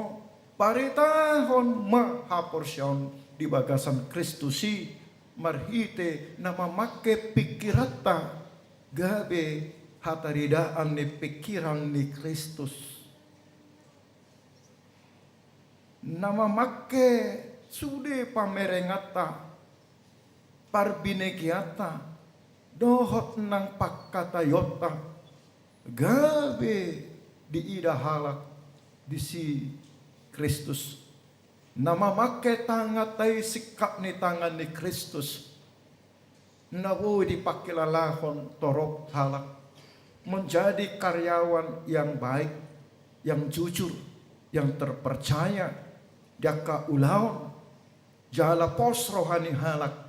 baritahon ma haporseaon di bagasan Kristus i, marhite na mamangke pingkiranta gabe hataridaan ni pingkiran ni Kristus. Na mamangke sude pamerenganta, parbinegeanta, dohot nang pangkataionta, gabe diida halak disi Kristus. Na mamangke tanganta i singkat ni tangan ni Kristus, na boi dipangkilalahon torop halak, menjadi karyawan yang baik, yang jujur, yang terpercaya, di angka ulaon, jala pos roha ni halak.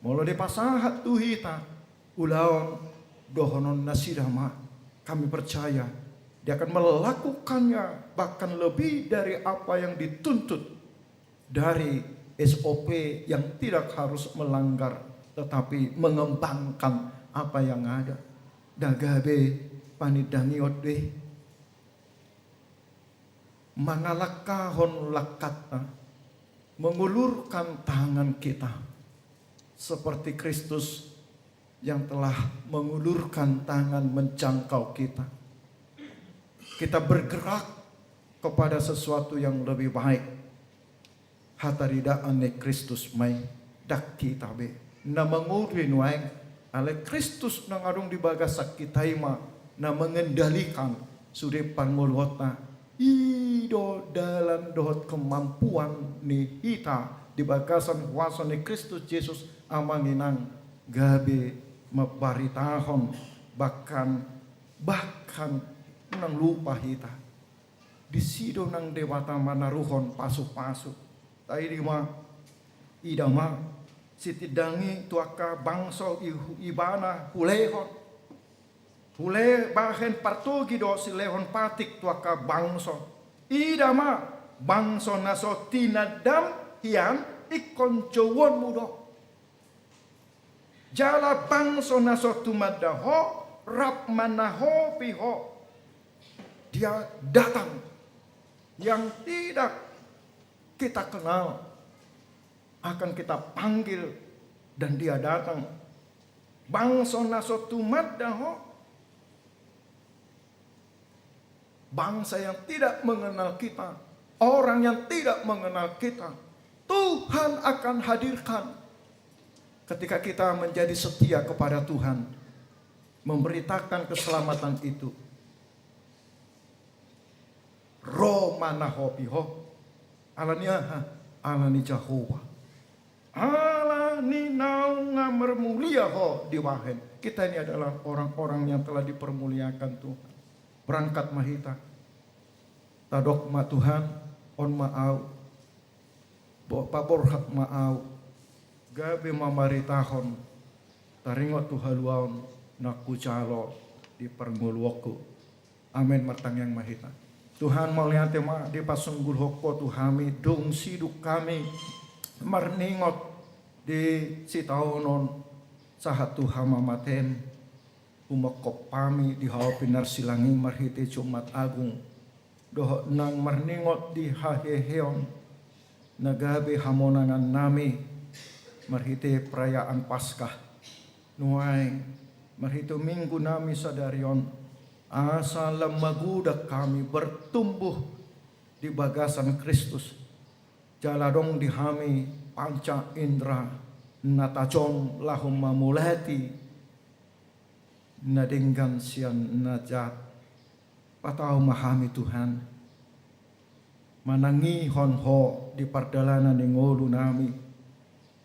Molo dipasahat tu hita ulaon dohonon nasida ma, kami percaya dia akan melakukannya bahkan lebih dari apa yang dituntut dari S O P yang tidak harus melanggar, tetapi mengembangkan apa yang ada. Ndang gabe panindangion do i. Mangalangkahon langkanta, mengulurkan tangan kita, seperti Kristus yang telah mengulurkan tangan menjangkau kita. Kita bergerak kepada sesuatu yang lebih baik. Hataridaan ni Kristus ma i, ndang hita be na mangolu nuaeng, alai Kristus na adong di bagasan hita i ma na mengendalikan sude parngoluonta. I do dalan dohot kemampuan ni hita di bagasan huaso ni Kristus Jesus, amang inang, gabe mambaritahon, bahkan, bahkan nang lupa hita. Disi do nang Debata manaruhon pasupasu. Taida ma, ida ma, sitindangi tu angka bangso i, ibana hulehon. Hule bahen partogi do silehon patik tu angka bangso. Ida ma, bangso na so tinandam hian ingkon jouonmu do. Jala bangso na so tumanda ho, rap manahopi ho. Dia datang. Yang tidak kita kenal akan kita panggil dan dia datang. Bangso na so tumanda ho, bangsa yang tidak mengenal kita, orang yang tidak mengenal kita, Tuhan akan hadirkan ketika kita menjadi setia kepada Tuhan, memberitakan keselamatan itu. Ro manahopi ho. Ala ni aha? Ala ni Jahowa. Ala ni naung marmulia ho dibahen. Kita ini adalah orang-orang yang telah dipermuliakan Tuhan. Berangkat ma hita. Tadok ma Tuhan, on ma au. Bo-, paborhat ma au. Gabe mamaritahon. Taringot tu haluaon na hujalo di parngoluonku. Amen. Martangiang ma hita. Tuhan, mauliate ma dipasunggulhon Ho tu hami, dung sidung hami marningot di sitaonon sahat tu hamamaten, humongkop hami di hau pinarsilang i marhite Jumat Agung, dohot nang marningot di haheheon na gabe hamonangan nami marhite perayaan Paskah. Nuaeng, marhite Minggu nami sadari on, asa lam magodang hami bertumbuh di bagasan Kristus. Jala adong di hami panca indra na tajom laho mamolati na denggan sian na jat. Patau ma hami Tuhan, manangihon Ho di pardalanan ni ngolu nami,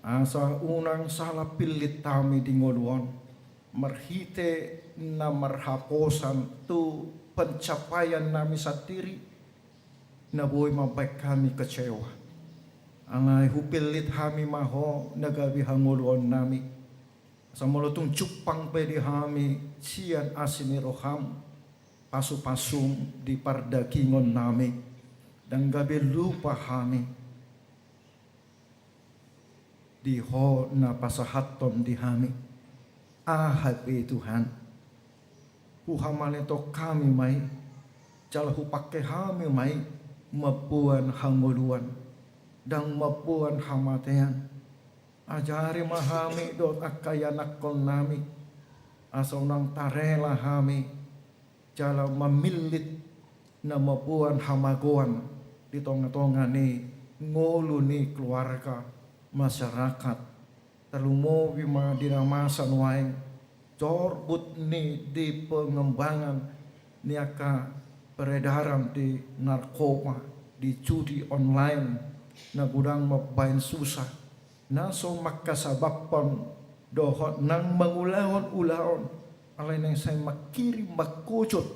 asa unang sala pillit hami di ngolu on, marhite na marhaposan tu pencapaian nami sandiri, na boi mambahen hami kecewa. Alai hupillit hami ma Ho na gabe hangoluon nami. Asa molo tung jumpang pe di hami sian asi ni roham, pasupasum di pardagingon nami, ndang gabe lupa hami di Ho na pasahathon di hami. Aha pe Tuhan, huhamaleton hami ma i, jala hupangke hami ma i mamboan hangoluan, ndang mamboan hamatean. Ajari ma hami dohot angka ianakkonnami, asa unang tarela hami jala mamillit na mamboan hamagoan di tongatonga ni ngolu ni keluarga, masyarakat. Tarlumobi ma di na masa nuaeng, jorbut ni di pengembangan ni angka peredaran di narkoba, di judi online, na godang mambaen susa, na so mangkasababhon dohot nang mangulahon ulaon, alai naeng sai mangkirim mangkojot,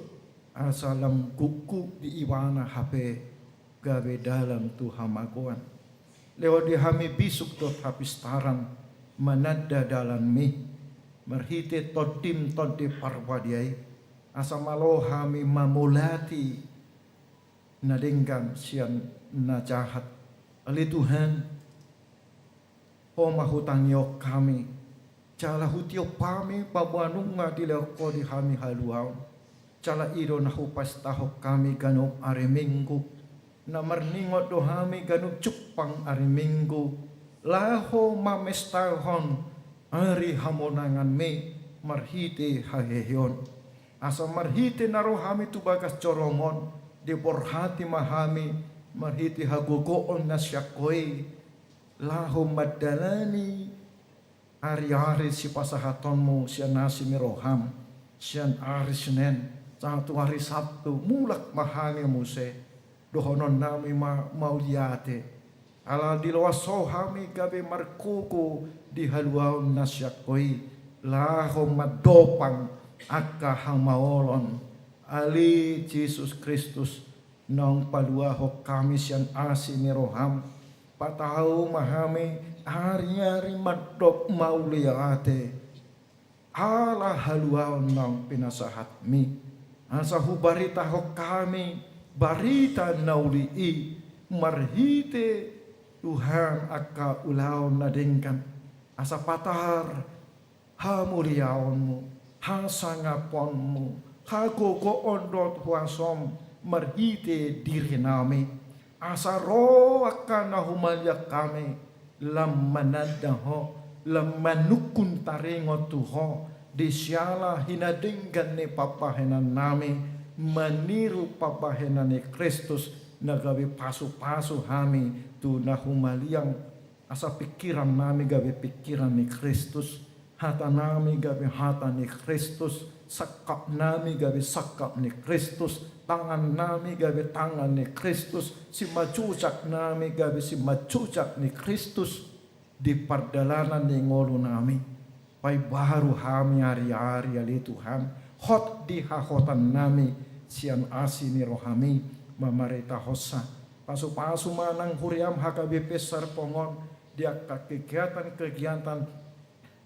asa lam gukguk di ibana hape gabe dalan tu hamagoan. Lehon di hami bisuk dohot hapistaran mananda dalanmi, marhite Tondim Tondi Parbadia i, asa malo hami mamolati na denggan sian na jahat. Ale Tuhan, Ho ma hutangihon hami, jala hutiop hami paboa nunga dilehon Ho di hami haluaon. Jala i do na hupastahon hami ganup ari Minggu, na marningot do hami ganup jumpang ari Minggu, laho mamestahon ari hamonanganmi marhite haheheon. Asa marhite na ro hami tu bagas joroMon, diborhati ma hami marhite hagogoon na sian Ho i, laho mandalani ariari sipasahatonMu sian asi ni rohaM, sian ari Senen sahat tu ari Sabtu, mulak ma hami muse. Dohononnami ma mauliate, ala diloas Ho hami gabe margogo di haluaon na sian Ho i, laho mandopang angka hamaolon. Ale Jesus Kristus, naung paluahon hami sian asi ni rohaM, patau ma hami ariari mandok mauliate, ala haluaon naung pinasahatMi, asa hubaritahon hami barita na uli i, marhite Tuhan angka ulaon na denggan, asa patar hamuliaonMu, hasangaponMu, hagogoon dohot huasoM marhite dirinami. Asa ro angka na humaliang hami, lam mananda Ho, lam manungkun taringot tu Ho, di siala hinadenggan ni pambahenannami, maniru pambahenan ni Kristus, na gabe pasupasu hami tu na humaliang. Asa pingkirannami gabe pingkiran ni Kristus, hatanami gabe hata ni Kristus, sangkapnami gabe sangkap ni Kristus, tangannami gabe tangan ni Kristus, simanjujak nami gabe simanjujak ni Kristus di pardalanan ni ngolunami. Paimbaru hami ariari, ale Tuhan, hot di hahotannami sian asi ni rohaMi mamaritahonsa. Pasupasu ma nang huriaM H K B P Serpong on di angka kegiatan-kegiatan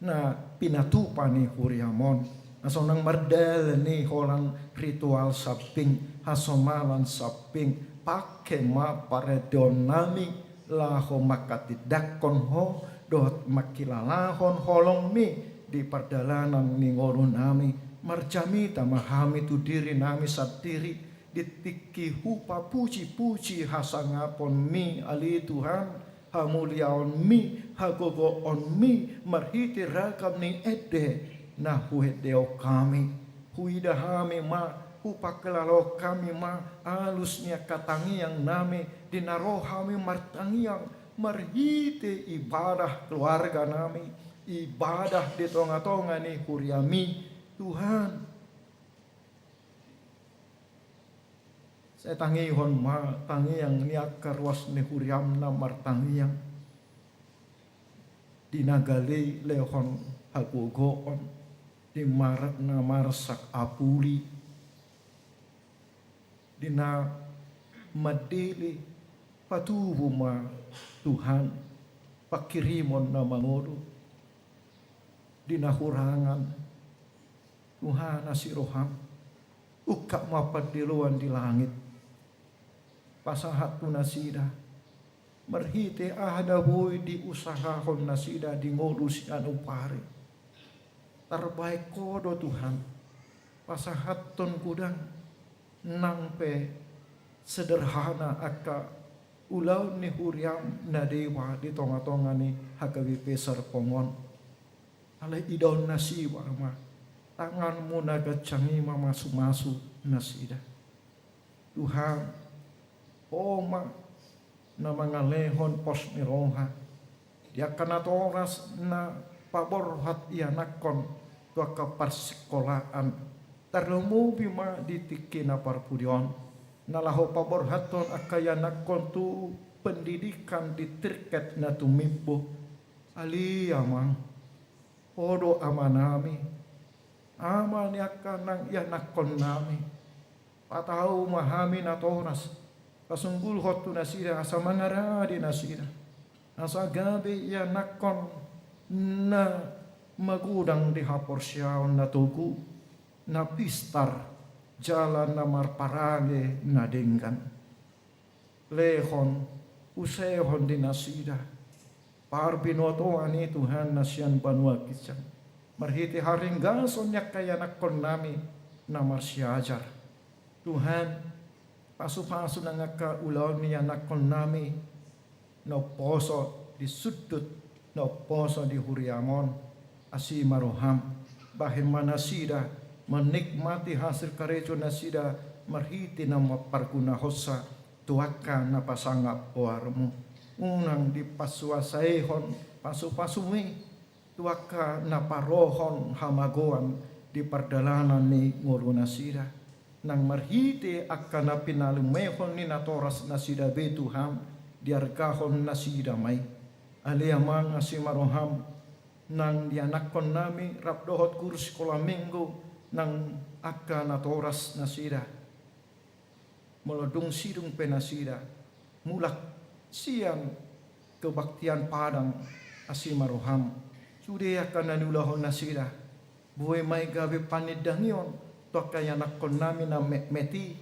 na pinatupa ni huriaM on. Asa unang mardalan i holan ritual samping, hasomalan samping, pangke ma parendeonnami laho manghatindanghon Ho dohot mangkilalahon holongMi di pardalanan ni ngolunami. Marjamita ma hami tu dirinami sandiri di tingki hupapujipuji hasangaponMi, ale Tuhan, hamuliaonMi, hagogoonMi, marhite ragam ni ende na huendehon hami. Huida hami ma, hupangkilalahon hami ma alus ni angka tangiangnami, di na ro hami martangiang marhite ibadah keluarganami, ibadah di tongatonga ni huriaMi, Tuhan. Sai tangihon ma tangiang ni angka ruas ni huriaM na martangiang. Di na gale lehon hagogoon, di marsak na marsak apuli, di na mandele patubu ma Tuhan pangkirimon na mangolu, di na hurangan Tuhan asi rohaM, ungkap ma pandiloan di langit, pasahat tu nasida, marhite aha na boi diusahahon nasida di ngolu sian umpari. tarbahen Ho do Tuhan pasahathon godang nang pe sederhana angka ulaon ni huriaM na dewa di tonga-tonga ni H K B P Serpong on. Alai idaon nasida ma tanganMu na ganjang i mamasumasu nasida. Tuhan, Ho ma na mangalehon pos ni roha di angka natoras na paborhat ianakhon tu angka parsikolaan, tarlumobi ma di tingki na parpudi on, na laho paborhathon angka ianakhon tu pendidikan di tingkat na tumimbo. Ale Amang, Ho do Amanami, Ama ni angka nang ianakhonnami. Patau ma hami natoras pasunggulhon tu nasida asa mangarade nasida, asa gabe ianakhon na magodang di haporseaon na togu, na pistar, jala na marparange na denggan. Lehon, usehon di nasida parbinotoan i Tuhan na sian banua ginjang, marhite haringgason ni angka ianakhonnami na marsiajar. Tuhan, pasupasu nang angka ulaon ni ianakhonnami na umposo di sundut, na umposo di huriaM on. Asi ma rohaM, bahen ma nasida menikmati hasil karejo nasida marhite na mampargunahonsa tu angka na pasangap goarMu. Unang dipasuasaihon pasupasuMi tu angka na parohon hamagoan di pardalanan ni ngolu nasida, nang marhite angka na pinalumeon ni natoras nasida be Tuhan, diargahon nasida ma i. Ale Amang, asi ma rohaM, nang di ianakhonnami rap dohot guru sikola minggu, nang angka natoras nasida. Molo dung sidung pe nasida mulak sian kebaktian Padang, asi ma rohaM, sude angka na niulahon nasida, boi ma i gabe panindangion tu angka ianakhonnami na metmet i,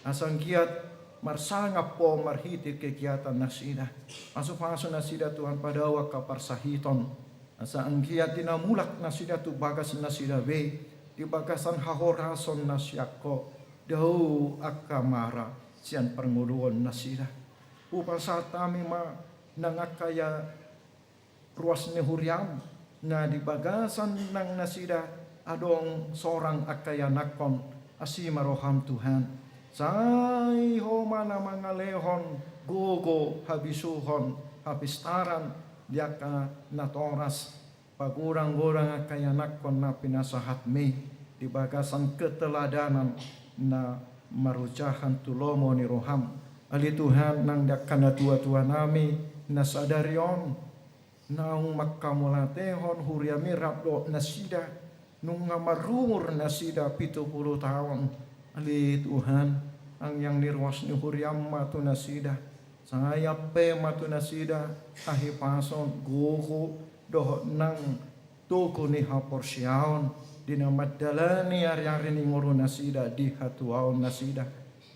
asa anggiat marsangap Ho marhite kegiatan nasida. Pasupasu nasida Tuhan, padao angka parsahiton, asa anggiat di na mulak nasida tu bagas nasida be, di bagasan hahorason na sian Ho, dao angka mara sian parngoluon nasida. Hupasahat hami ma nang angka ia ruas ni huriaM, na di bagasan nang nasida adong sorang angka ianakhon, asi ma rohaM Tuhan. Sai Ho ma na mangalehon gogo, habisuhon, hapistaran di angka natoras, pagodang-godang angka ianakhon na pinasahatMi di bagasan keteladanan na marojahan tu lomo ni rohaM. Ale Tuhan, nang di angka natua-tuanami na sadari on naung manghamauliatehon huriaMi rap dohot nasida, nunga marumur nasida pitu pulu taon. Ale Tuhan, anggiat ni ruas ni huriaM ma tu nasida, sai ampe ma tu nasida hahipason, gogo dohot nang togu ni haporseaon di na mandalani ari-ari ni ngolu nasida di hatuaon nasida.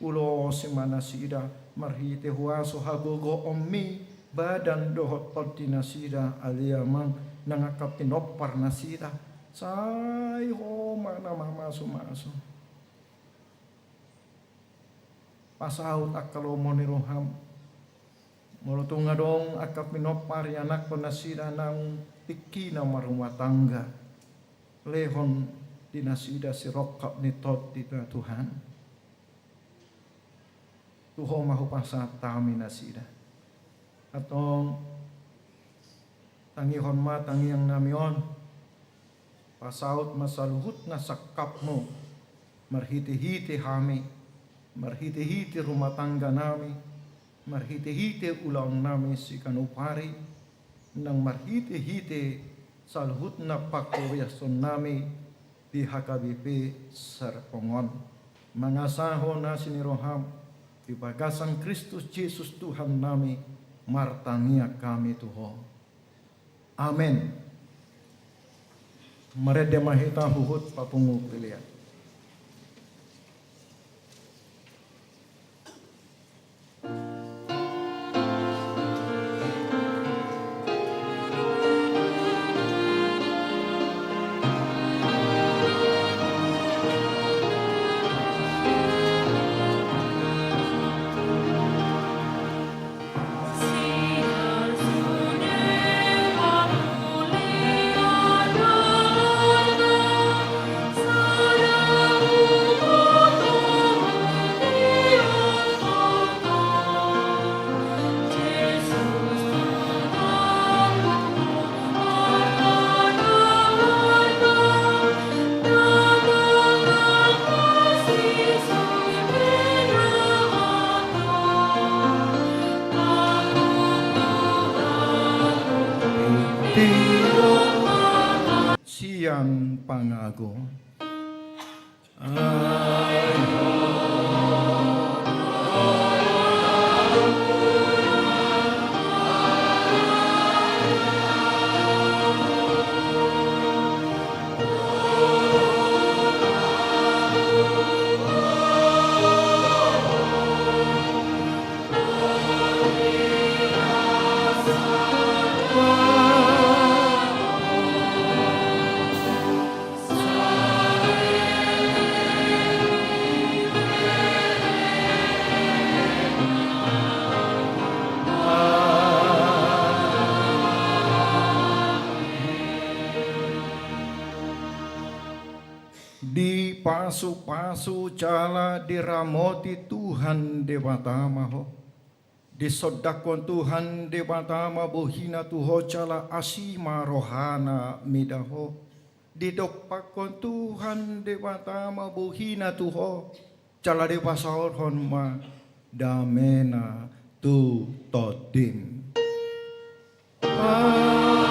Ulosi ma nasida marhite huaso hagogoonMi badan dohot tondi nasida, ale Amang, nang angka pinompar nasida. Sai Ho ma na mamasu-masu. Pasaut angka lomo ni rohaM. Molo tung adong angka pinompar ianakhon nasida naung tingkina marrumah tangga, lehon di nasida sirongkap ni tondina Tuhan. Tu Ho ma hupasahat hami nasida. Antong tangihon ma tangiangnami on. Pasaut ma saluhutna sangkapMu, marhite-hite hami, marhite-hite rumah tangganami, marhite-hite ulaonnami siganup ari, nang marhite-hite saluhutna panggoiasonnami di H K B P Serpong on. Mangasahon asi ni rohaM di bagasan Kristus Jesus Tuhannami, martangiang hami tu Ho. Amen. Marende ma hita huhut papungu pelean. sian pangago. Dipasupasu jala diramoti Tuhan Debata ma ho. Disondangkon Tuhan Debata ma bohina tu ho jala asi ma rohana mida ho. Didompakkon Tuhan Debata ma bohina tu ho jala dipasaorhon ma damena tu tondim. Amen.